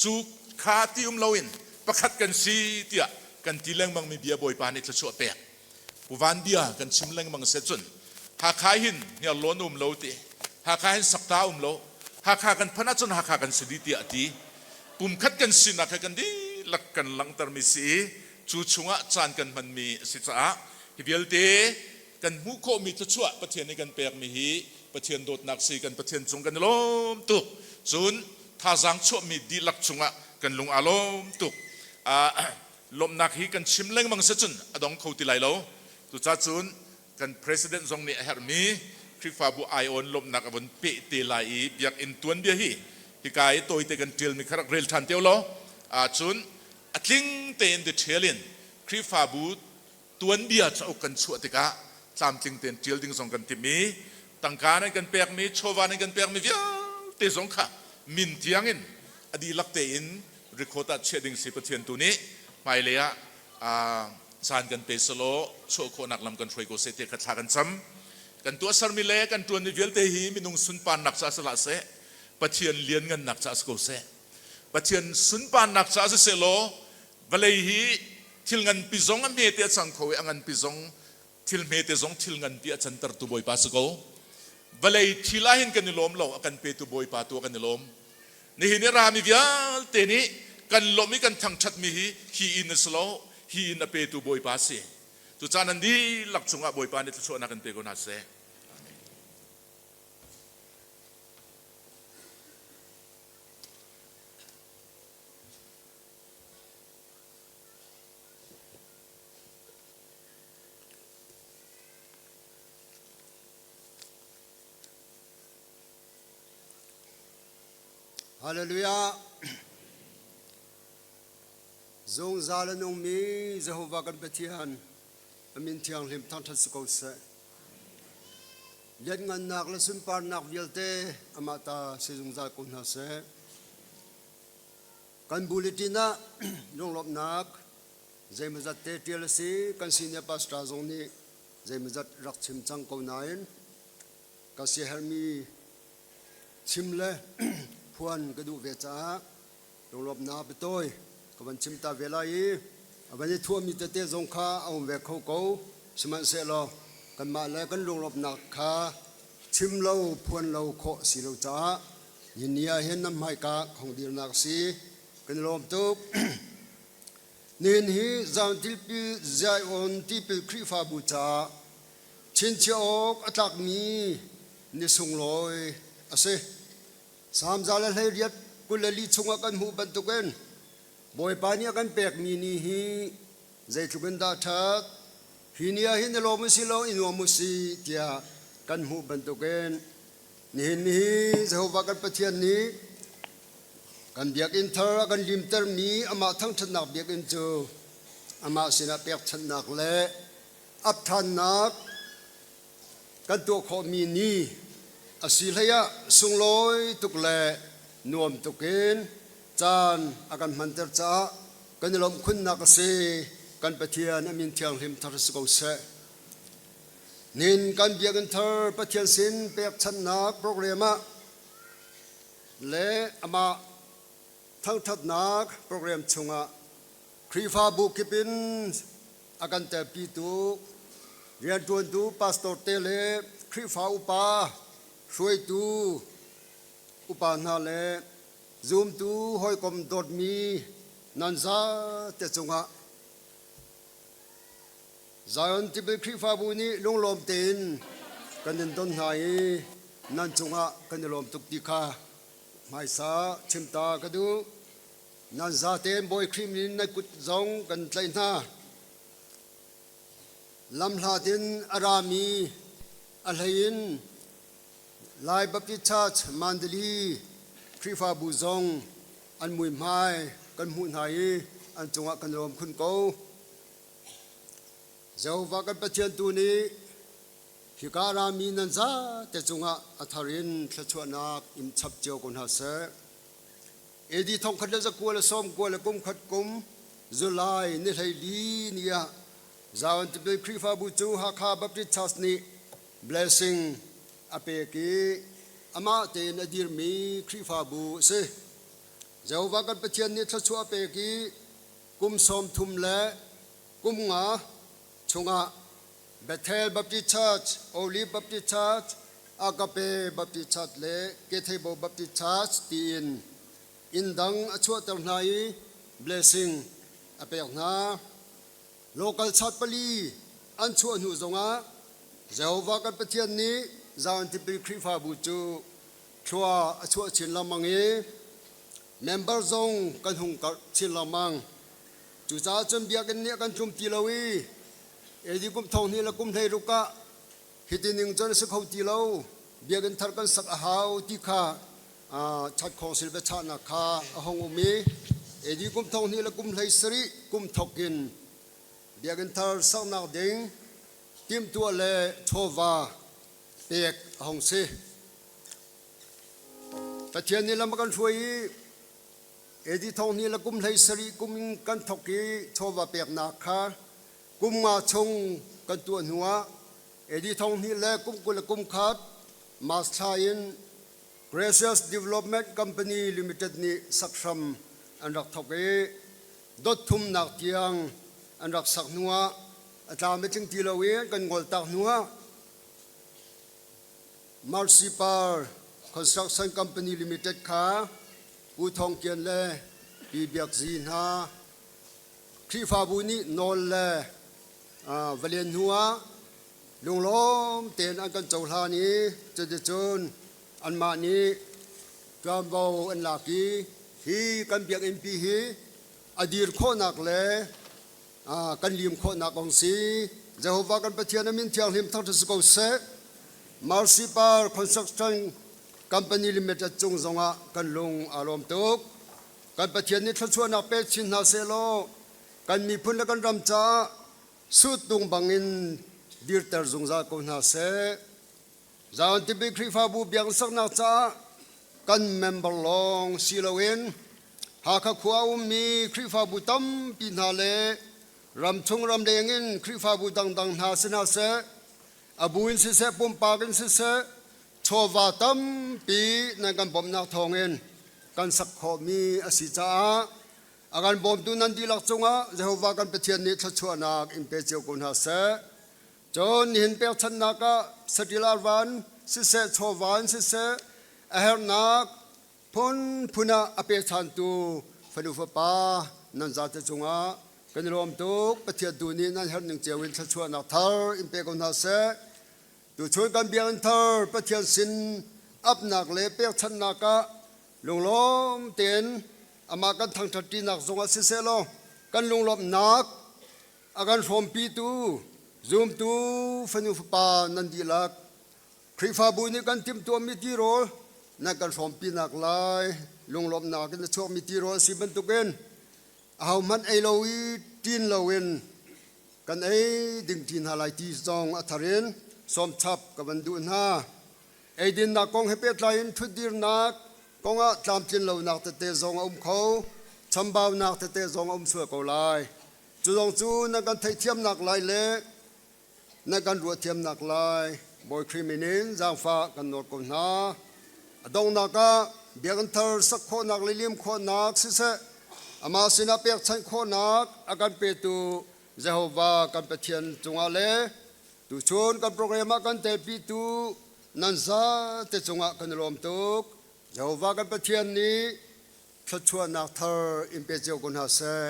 cu kha ti um loin pakhat kan si tiah kan ti lengmang mi bia Bawipa nih thluachuah pek. Pu Van bia kan chim lengmang se cun Hakha hin Hniarlawn um lo ti Hakha hin Sakta um lo Hakha kan phanh ahcun Hakha kan si dih tiah a ti. Pumkhat kan sinak he kan dihlak kan langhtermi si i cu chungah caan kan hmanmi a si caah hi vialte kan hmuh khawhmi thluachuah Pathian nih kan pekmi hi Pathian dawtnak si kan Pathian cung kan i lawm tuk. Cun thazaang chuahmi dihlak cungah kan lung aa lawm tuk. Lawmhnak hi kan chim lengmang si cun a dong kho ti lai lo. Cucacun kan president zong nih a herhmi Khrihfabu aiawn lawmhnak a vun peh te lai i biakinn tuanbia hi hika i tawite kan ṭialmi kha rak rel ṭhan te law cun a tling tein detail in Khrihfabu tuanbia cauk kan chuah tikah tlamtling tein ṭial ding zong kan timh i tangka nan kan pekmi chawva nan kan pekmi vialte zong kha min tiang in a dihlak tein record ah chiah ding si Pathian tu nih hmailei ah caan kan pe selaw chuah khawhnak lam kan hruai ko seh ti kha thla kan cam. Kan tuahsermi le kan ṭuanmi vialte hi minung sunparnak caah si hlah seh, Pathian lianngannak caah si ko seh. Pathian sunparnak caah si sehlaw vawlei hi thil nganpi zong a hmete a cang kho i a nganpi zong thil hmete zong thil nganpi a cantertu Bawipa si ko. Vawlei thil ah hin kan i lawm lo, a kan petu Bawipa tu ah kan i lawm. Nihin i rami vialte nih kan lawmh i kan thangṭhatmi hi hi inn a si lo, hi inn a petu Bawipa a si. Cucaah nan dihlak cungah Bawipa nih thluachuahnak in pe ko hna seh. Amen.
Hallelujah. Zungzal a nungmi Jehovah kan Pathian a min thianghlim thangṭhat si ko seh. Lianngannak le sunparnak vialte amah ta si zungzal ko hna seh. Kan bulletin ah lunglawmhnak zeimawzat te ṭial a si. Kan senior pastor zong nih zeimawzat rak chim cang ko nain ka siaherhmi chim le phuan ka duh ve caah lunglawmhnak biatawi ka van chim ta ve lai i a van i thuahmi tete zong kha a um ve kho ko. Sihmanhsehlaw kanmah le kan lunglawmhnak kha chim lo phuan lo khawh si lo caah nihin ni ah hin nan hmaika hong dirnak a si. Kan i lawm tuk. Nihin hi Zion Tipil Zion Tipil Khrihfabu caah chinchiah awk a tlakmi ni sunglawi a si. Salm 118 24 chungah kan hmuh bantukin Bawipa nih a kan pekmi ni hi zeitluk in dah ṭhat. Hi ni ah hin i lawm u si law i nuam u si tiah kan hmuh bantukin nihin ni hi Jehovah kan Pathian nih kan biakinn thar a kan limtermi amah thangṭhatnak biakinn cu amah sinah pekchanhnak le ap ṭhannak kan tuah khawhmi ni a si hleiah sunglawi tuk le nuam tuk in caan a kan hmanter caah kan i lawmh khunnak a si. Kan Pathian a min thianghlim thar si ko seh. Nin kan biakinn thar Pathian sin pekchanhnak program ah le amah thangṭhatnak program chungah Khrihfabu kip in a kan telpitu rianṭuantu pastor te le Khrihfa upa hruaitu upa hna le zumtu hawikom dawtmi nan zate cungah Zion Tipil Khrihfabu nih lunglawm tein kan in don hna i nan cungah kan i lawm tuk ti kha hmaisa chimta ka duh. Nan zatein Bawi Khrih min nan kut zong kan tlaih hna. Lamhlat in a rami a hlei in Lai Baptist Church Mandali Khrihfabu zong an muihmai kan hmuh hna i an cungah kan lawm khun ko. Jehovah kan Pathian tu nih hika rami nan zate cungah a thar in thluachuahnak in chap cio ko hna seh. AD 1990 le kum khat kum July ni 14 ni ah Zion Tipil Khrihfabu cu Hakha Baptist Church nih blessing a pek i amah tein a dirmi Khrihfabu a si. Jehovah kan Pathian nih thluachuah a pek i kum 30 le kum nga chungah Bethel Baptist Church, Olive Baptist Church, Agape Baptist Church le Ketheibo Baptist Church tiin inn dang a chuahter hna i blessing a pek hna. Local church pali an chuah hnu zongah Jehovah kan Pathian nih Zion Tipil Khrihfabu cu thlua a chuah chin lengmang i member zong kan hung karh chin lengmang. Cucaah cun biakinn nih a kan tlum ti lo i AD kum thong hnih le kum 16 ah hiti ning cun a si kho ti lo biakinn thar kan sak a hau ti kha chat khawngsil biachahnak kha a hung um i AD kum thong hnih le kum 17 kum thok in biakinn thar saknak ding timhtuah le chawva pek a hung si. Pathian nih lam a kan hruai i AD thong hnih le kum 17 kum in kan thok i chawva peknak kha kum nga chung kan tuah hnuah AD thong hnih le kum 21 March thla in Gracious Development Company Limited nih sak hram an rak thok i dot thumnak tiang an rak sak hnuah a tlam a tling ti lo i an kan ngoltak hnuah Mercy Par Construction Company Limited kha Pu Thawng Kian le Pi Biak Zi hna Khrihfabu nih nawl le va len hnuah lunglawm tein an kan cohlan i cuticun anmah nih ṭuanvo an lak i hi kan biakinnpi hi a dir khawhnak le kan lim khawhnak kong si. Jehovah kan Pathian a min thianghlim thangṭhat si ko seh. Mercy Par Construction Company Limited cung zongah kan lung aa lawm tuk. Kan Pathian nih thluachuahnak pe chin hna sehlaw kan miphun le kan ram caah suttung bangin dirter zungzal ko hna seh. Zion Tipil Khrihfabu biakinn saknak caah kan member lawng si loin Hakha khua ummi Khrihfabu tampi hna le ramchung ramleng in Khrihfabu dangdang hna si hna seh, a bu in siseh, pumpak in siseh, chawva tampi nan kan bawmhnak thawngin kan sak khawhmi a si caah a kan bawmtu nan dihlak cungah Jehovah kan Pathian nih thluachuahnak in pe cio ko hna seh. Cun nihin pekchanhnak ah saṭil arvan siseh, chawva in siseh, a herhnak phunphun ah a pechantu fanu fapa nan zate cungah kan i lawm tuk. Pathian tu nih nan herh ning cio in thluachuahnak thar in pe ko hna seh. Tuchun kan biakinn thar Pathian sin apnak le pekchanhnak ah lunglawm tein amah kan thangṭhatṭinak zongah siseh law kan lunglawmhnak a kan hrawmpitu zumtu fanu fapa nan dihlak Khrihfabu nih kan timhtuahmi tirawl nan kan hrawmpinak lai lunglawmhnak in a chuakmi tirawl a si bantukin ahohmanh ei lo i ṭin loin kan ei ding ṭi hna lai ti zong a thar in sawmchap ka van duh hna. Eidinnak kong he pehtlai in ṭhutdirnak kongah tlamtlin lonak tete zong a um kho, chambaunak tete zong a um sual ko lai. Cu zong cu nan kan theihthiamnak lai le nan kan ruahthiamnak lai Bawi Khrih min in zaangfah kan nawl ko hna. A donghnak ah biakinn thar sak khawhnak le lim khawhnak siseh, amah sinah pekchanh khawhnak a kan petu Jehovah kan Pathian cungah le tuchun kan program ah kan telpitu nan zate cungah kan i lawm tuk. Jehovah kan Pathian nih thluachuahnak thar in pe cio ko hna seh.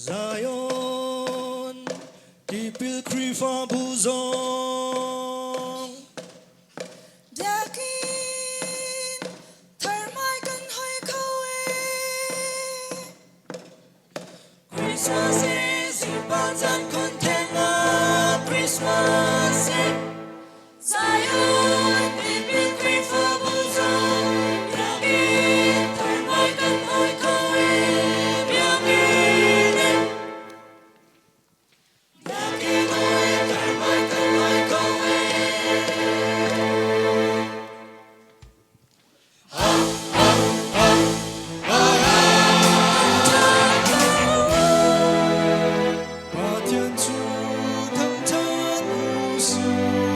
Zion Tipil Khrihfabu zong.
Biakinn thar mai kan hoi kho e. Christmas is pa caan khon theng ah Christmas is Zion Tipil Khrihfabu zong. Biakinn thar mai kan hoi kho e. Biakinn e. Biakinn oi thar mai kan hoi kho e.
Pathian cu thangṭhat u sih.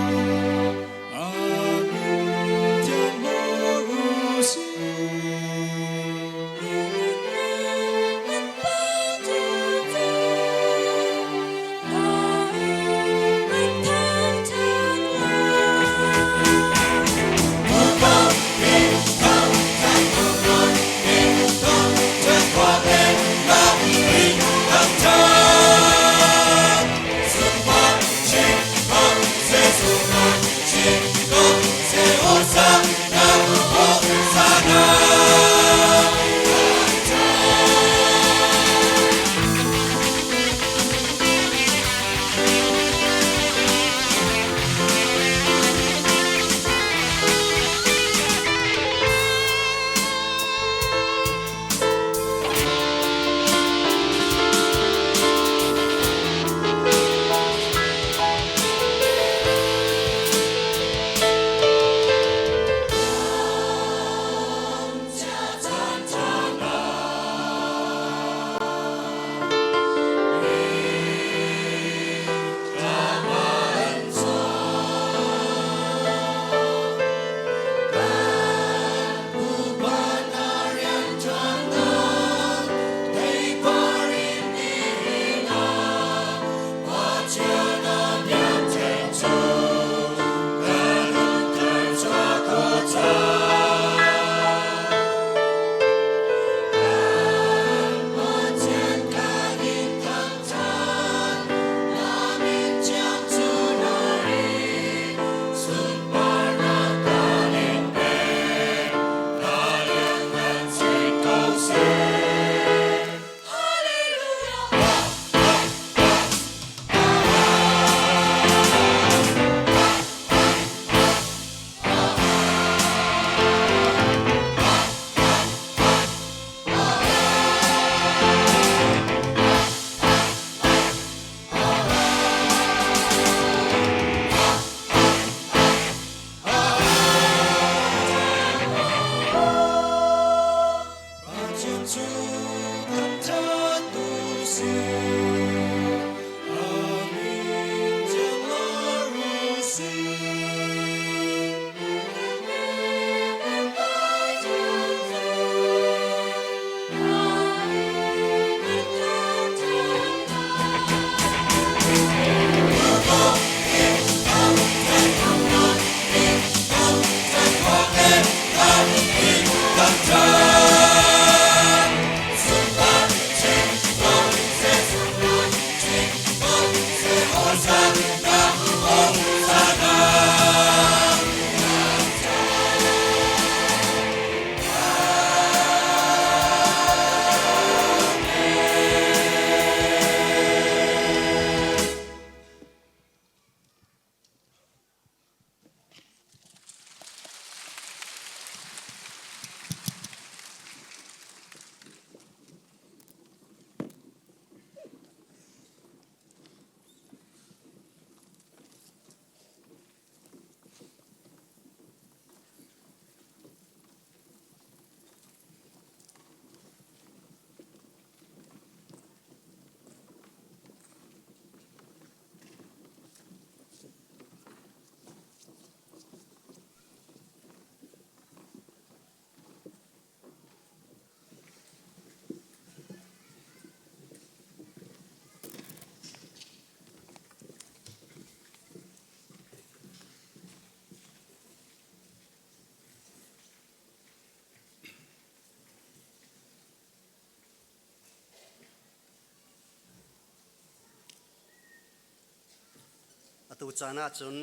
Atu caan ahcun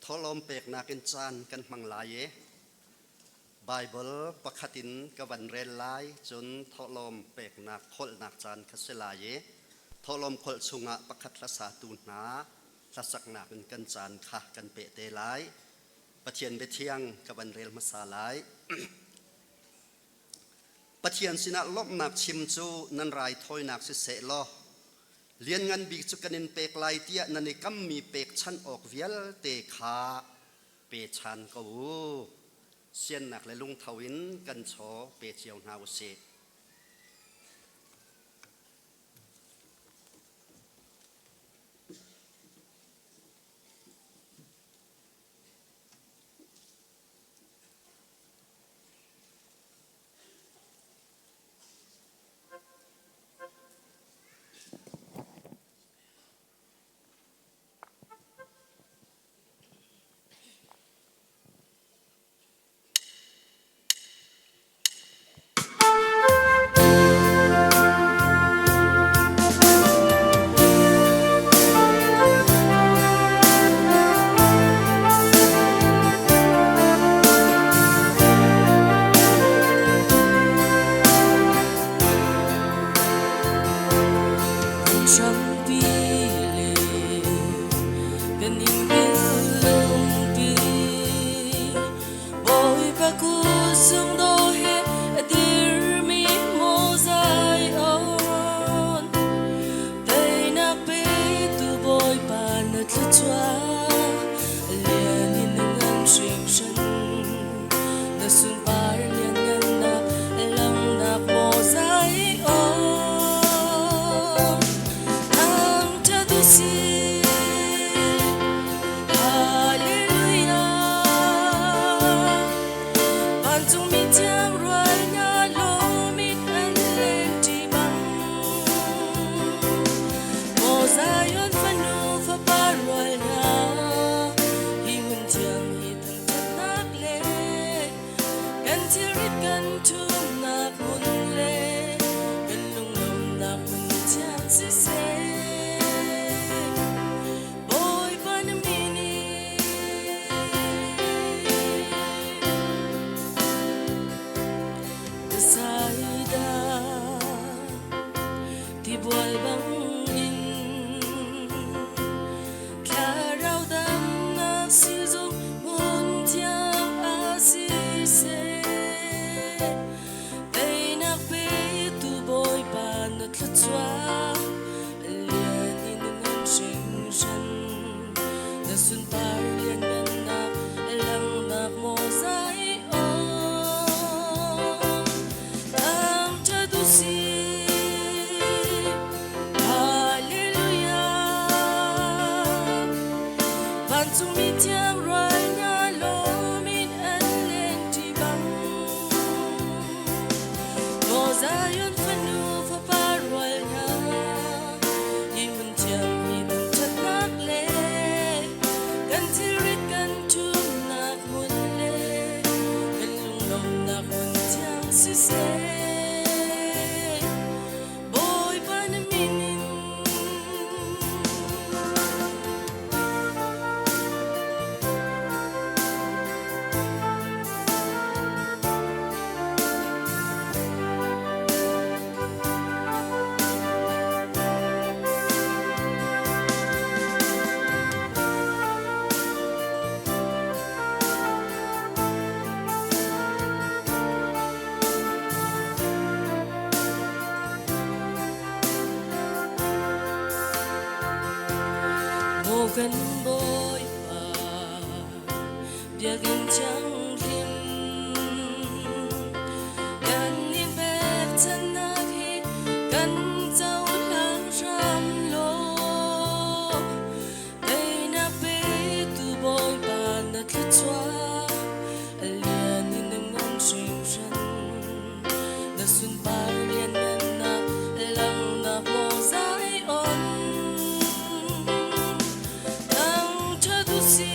thawhlawm peknak in caan kan hmang lai i Baibal pakhat in ka van rel lai, cun thawhlawm peknak kholhnak caan kha si lai i thawhlawm kholh chungah pakhat hlasatu hna hlasaknak in kan caan kha kan peh te lai. Pathian biathiang ka van rel hmasa lai. Pathian sinah lawmhnak chim cu nan raithawinak siseh law lianngan bik cu kan in pek lai tiah nan i kammi pekchanh awk vialte kha pe chan ko u. Siannak le lungtho in kan chaw pe cio hna u sih.
Hrampi le kan in lungpi Bawipa kusung do he a dirmi mosaic Teinak petu Bawipa na thluachuah lian in na ngan hringhran na sunpar lianngannak langhnak mosaic Thangṭhat u sih Hallelujah Vancungmi thiang rual hna lawm in an lenṭi bang Maw Zion fanu fapa rual hna hi hmun thiang hi thangṭhatnak le kan thilrit kan ṭhumnak hmun le kan lunglawmhnak hmun thiang siseh. Bawipa na min in Bethsaida tibual bangin thlarau damnak sizung hmun thiang a si seh. Teinak petu Bawipa na thluachuah lian in na ngan hringhran na sunpar lianngannak langhnak maw Zion thangṭhat u sih Hallelujah Vancungmi thiang rual hna lawm in an lenṭi bang Maw Zion fanu fapa rual hna hi hmun thiang hi thangṭhatnak le kan thilrit kan ṭhumnak hmun le kan lunglawmhnak hmun thiang siseh. Bawipa na min in Maw kan Bawipa biakinn thianghlim kan in pekchannak hi kan cohlang hram law teinak petu Bawipa na thluachuah a lian in na ngan hringhran na sunpar lianngannak langhnak maw Zion thangṭhat u sih.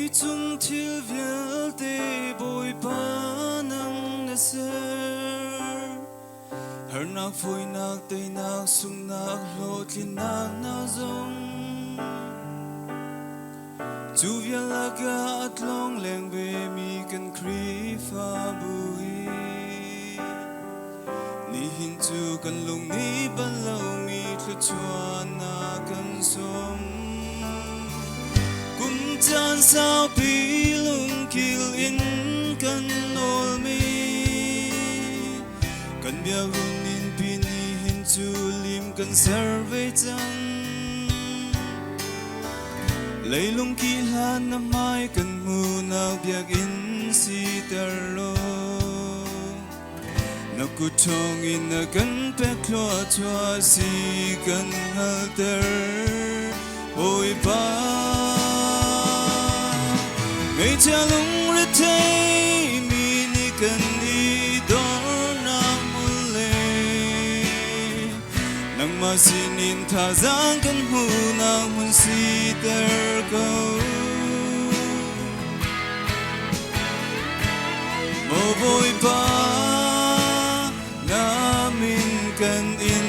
Leicung thil vialte Bawipa nang na ser. Harnak fawinak teinak sunghnak hlawhtlinnak na zong. Cu vial lakah a tlawng leng ve mi kan Khrihfabu hi nihin cu kan lung nih bal lomi thluachuahnak kan sung. Kum caan saupi lungkil in kan nawlmi kan biakinn innpi nihin cu lim kan ser ve cang. Leilung ki hlan na hmai kan hmuhnak biakinn siter law na kut ṭhawng in na kan pek thluachuah si kan hngalhter Bawipa. Ngaihchia lungrethei mi nih kan i dornak hmun le nangmah sinin thazaang kan hmuhnak hmun siter ko. Maw Bawipa, na min kan in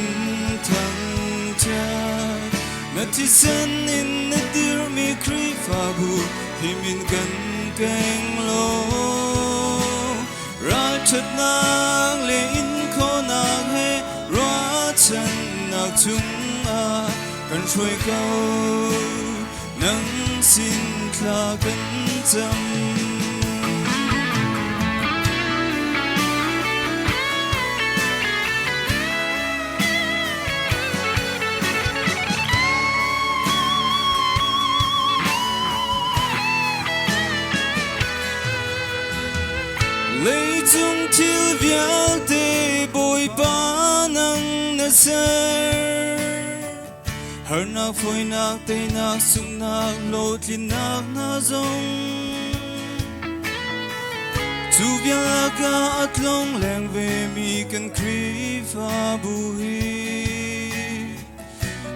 thangṭhat. Na thisen in na dirmi Khrihfabu hi min kan keng law. Ralṭhatnak le inkhawhnak he ruahchannak chungah kan hruai ko. Nang sin thla kan cam. Leicung thil vialte Bawipa nang na ser. Harnak fawinak teinak sunghnak hlawhtlinnak hna zong cu vial ah a tlong leng ve mi kan Khrihfabu hi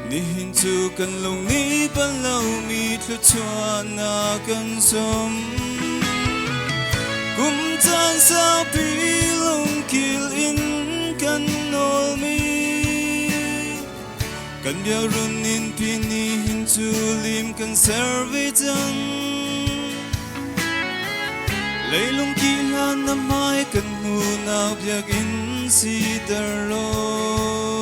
nihin cu kan lung nih bal lomi thluachuahnak kan sum. Kum caan saupi lungkil in kan nawlmi Kan biarun in pi nihin cu lim kan ser ve cang. Leilung ki hlan na hmai kan hmuhnak biakinn siter law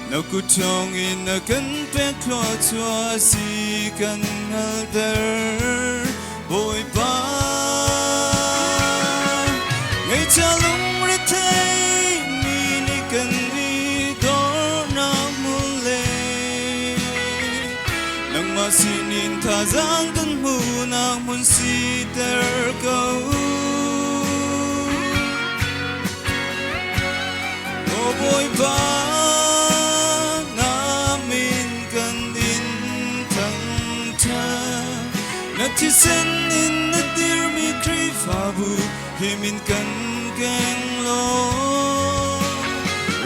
na kut ṭhawng in na kan pek thluachuah si kan hngalhter Bawipa. Ngaihchia lungrethei mi nih kan i dornak hmun le nangmah sinin thazaang kan hmuhnak hmun siter ko. Maw Bawipa, na min kan in thangṭhat. Na thisen in na dirmi Khrihfabu hi min kan keng law.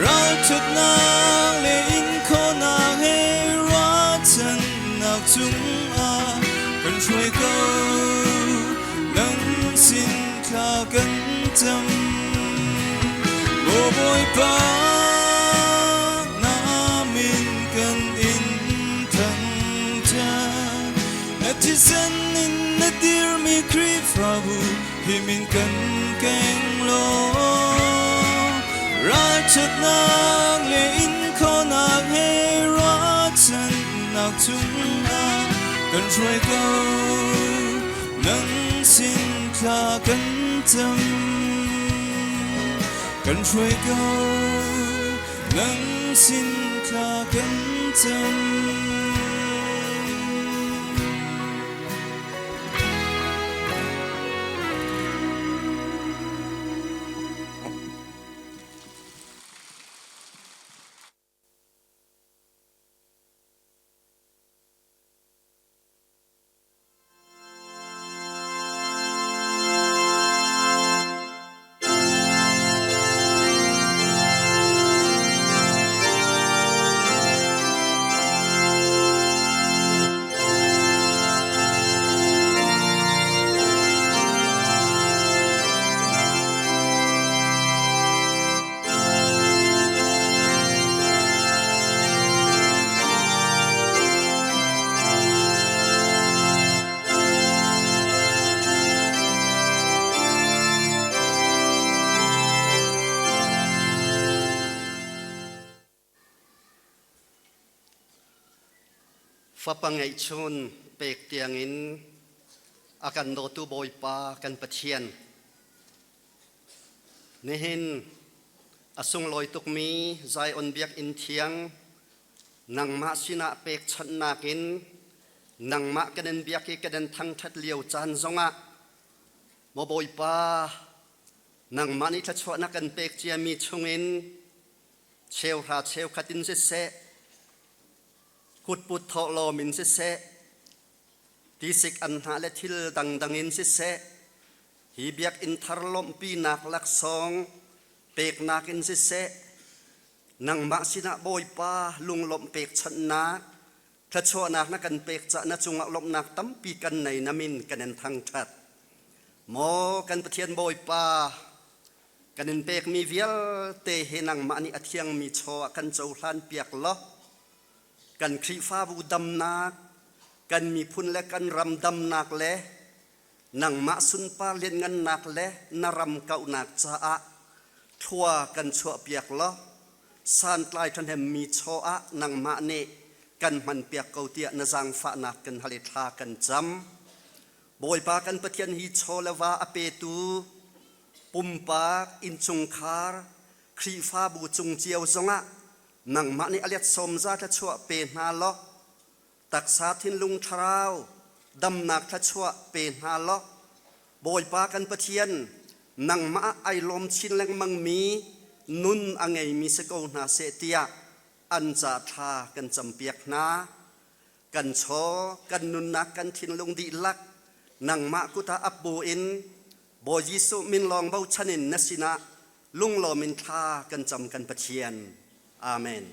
Ralṭhatnak le inkhawhnak he ruahchannak cungah kan hruai ko. Nang sin thla kan cam. Maw Bawipa, na min kan in thangṭhat. Na thisen in na dirmi Khrihfabu hi min kan keng law. Ralṭhatnak le inkhawhnak he ruahchannak cungah kan hruai ko. Nang sin thla kan cam. Kan hruai ko. Nang sin thla kan cam.
Fapa ngeihchun pek tiangin a kan dawtu Bawipa kan Pathian. Nihin a sunglawi tukmi Zion Biakinn thiang nangmah sinah pekchanhnak in nangmah kan in biak i kan in thangṭhat lio caan zongah maw Bawipa nangmah nih thluachuahnak kan pek ciami chungin cheuhra cheukhat in siseh kutput thawhlawm in siseh tisik an hnah le thil dangdang in siseh hi biakinn thar lawmhpinak laksawng peknak in siseh nangmah sinah Bawipa lunglawmh pekchanhnak thluachuahnak na kan pek cah na cungah lawmhnak tampi kan nei na min kan in thangṭhat maw kan Pathian Bawipa kan in pekmi vialte hi nangmah nih a thiangmi chaw ah kan cohlan piak law kan Khrihfabu damnak kan miphun le kan ram damnak le nangmah sunpar lianngannak le na ram kauhnak caah thlua kan chuahpiak law santlai ṭhahnemmi chaw ah nangmah nih kan hmanpiak ko tiah na zaangfahnak kan hal i thla kan cam. Bawipa kan Pathian hi chaw le va a petu pumpak innchungkhar Khrihfabu cung cio zongah nangmah nih a let sawmza thluachuah pe hna law taksa thinlung thlarau damnak thluachuah pe hna law Bawipa kan Pathian nangmah ai lawm chin lengmangmi nun a ngeimi si ko hna seh tiah an ca thla kan campiak hna. Kan chaw, kan nunnak, kan thinlung dihlak nangmah kut ah ap buin Bawi Jesuh min lawng bochan in na sinah lunglawm in thla kan cam kan Pathian. Amen.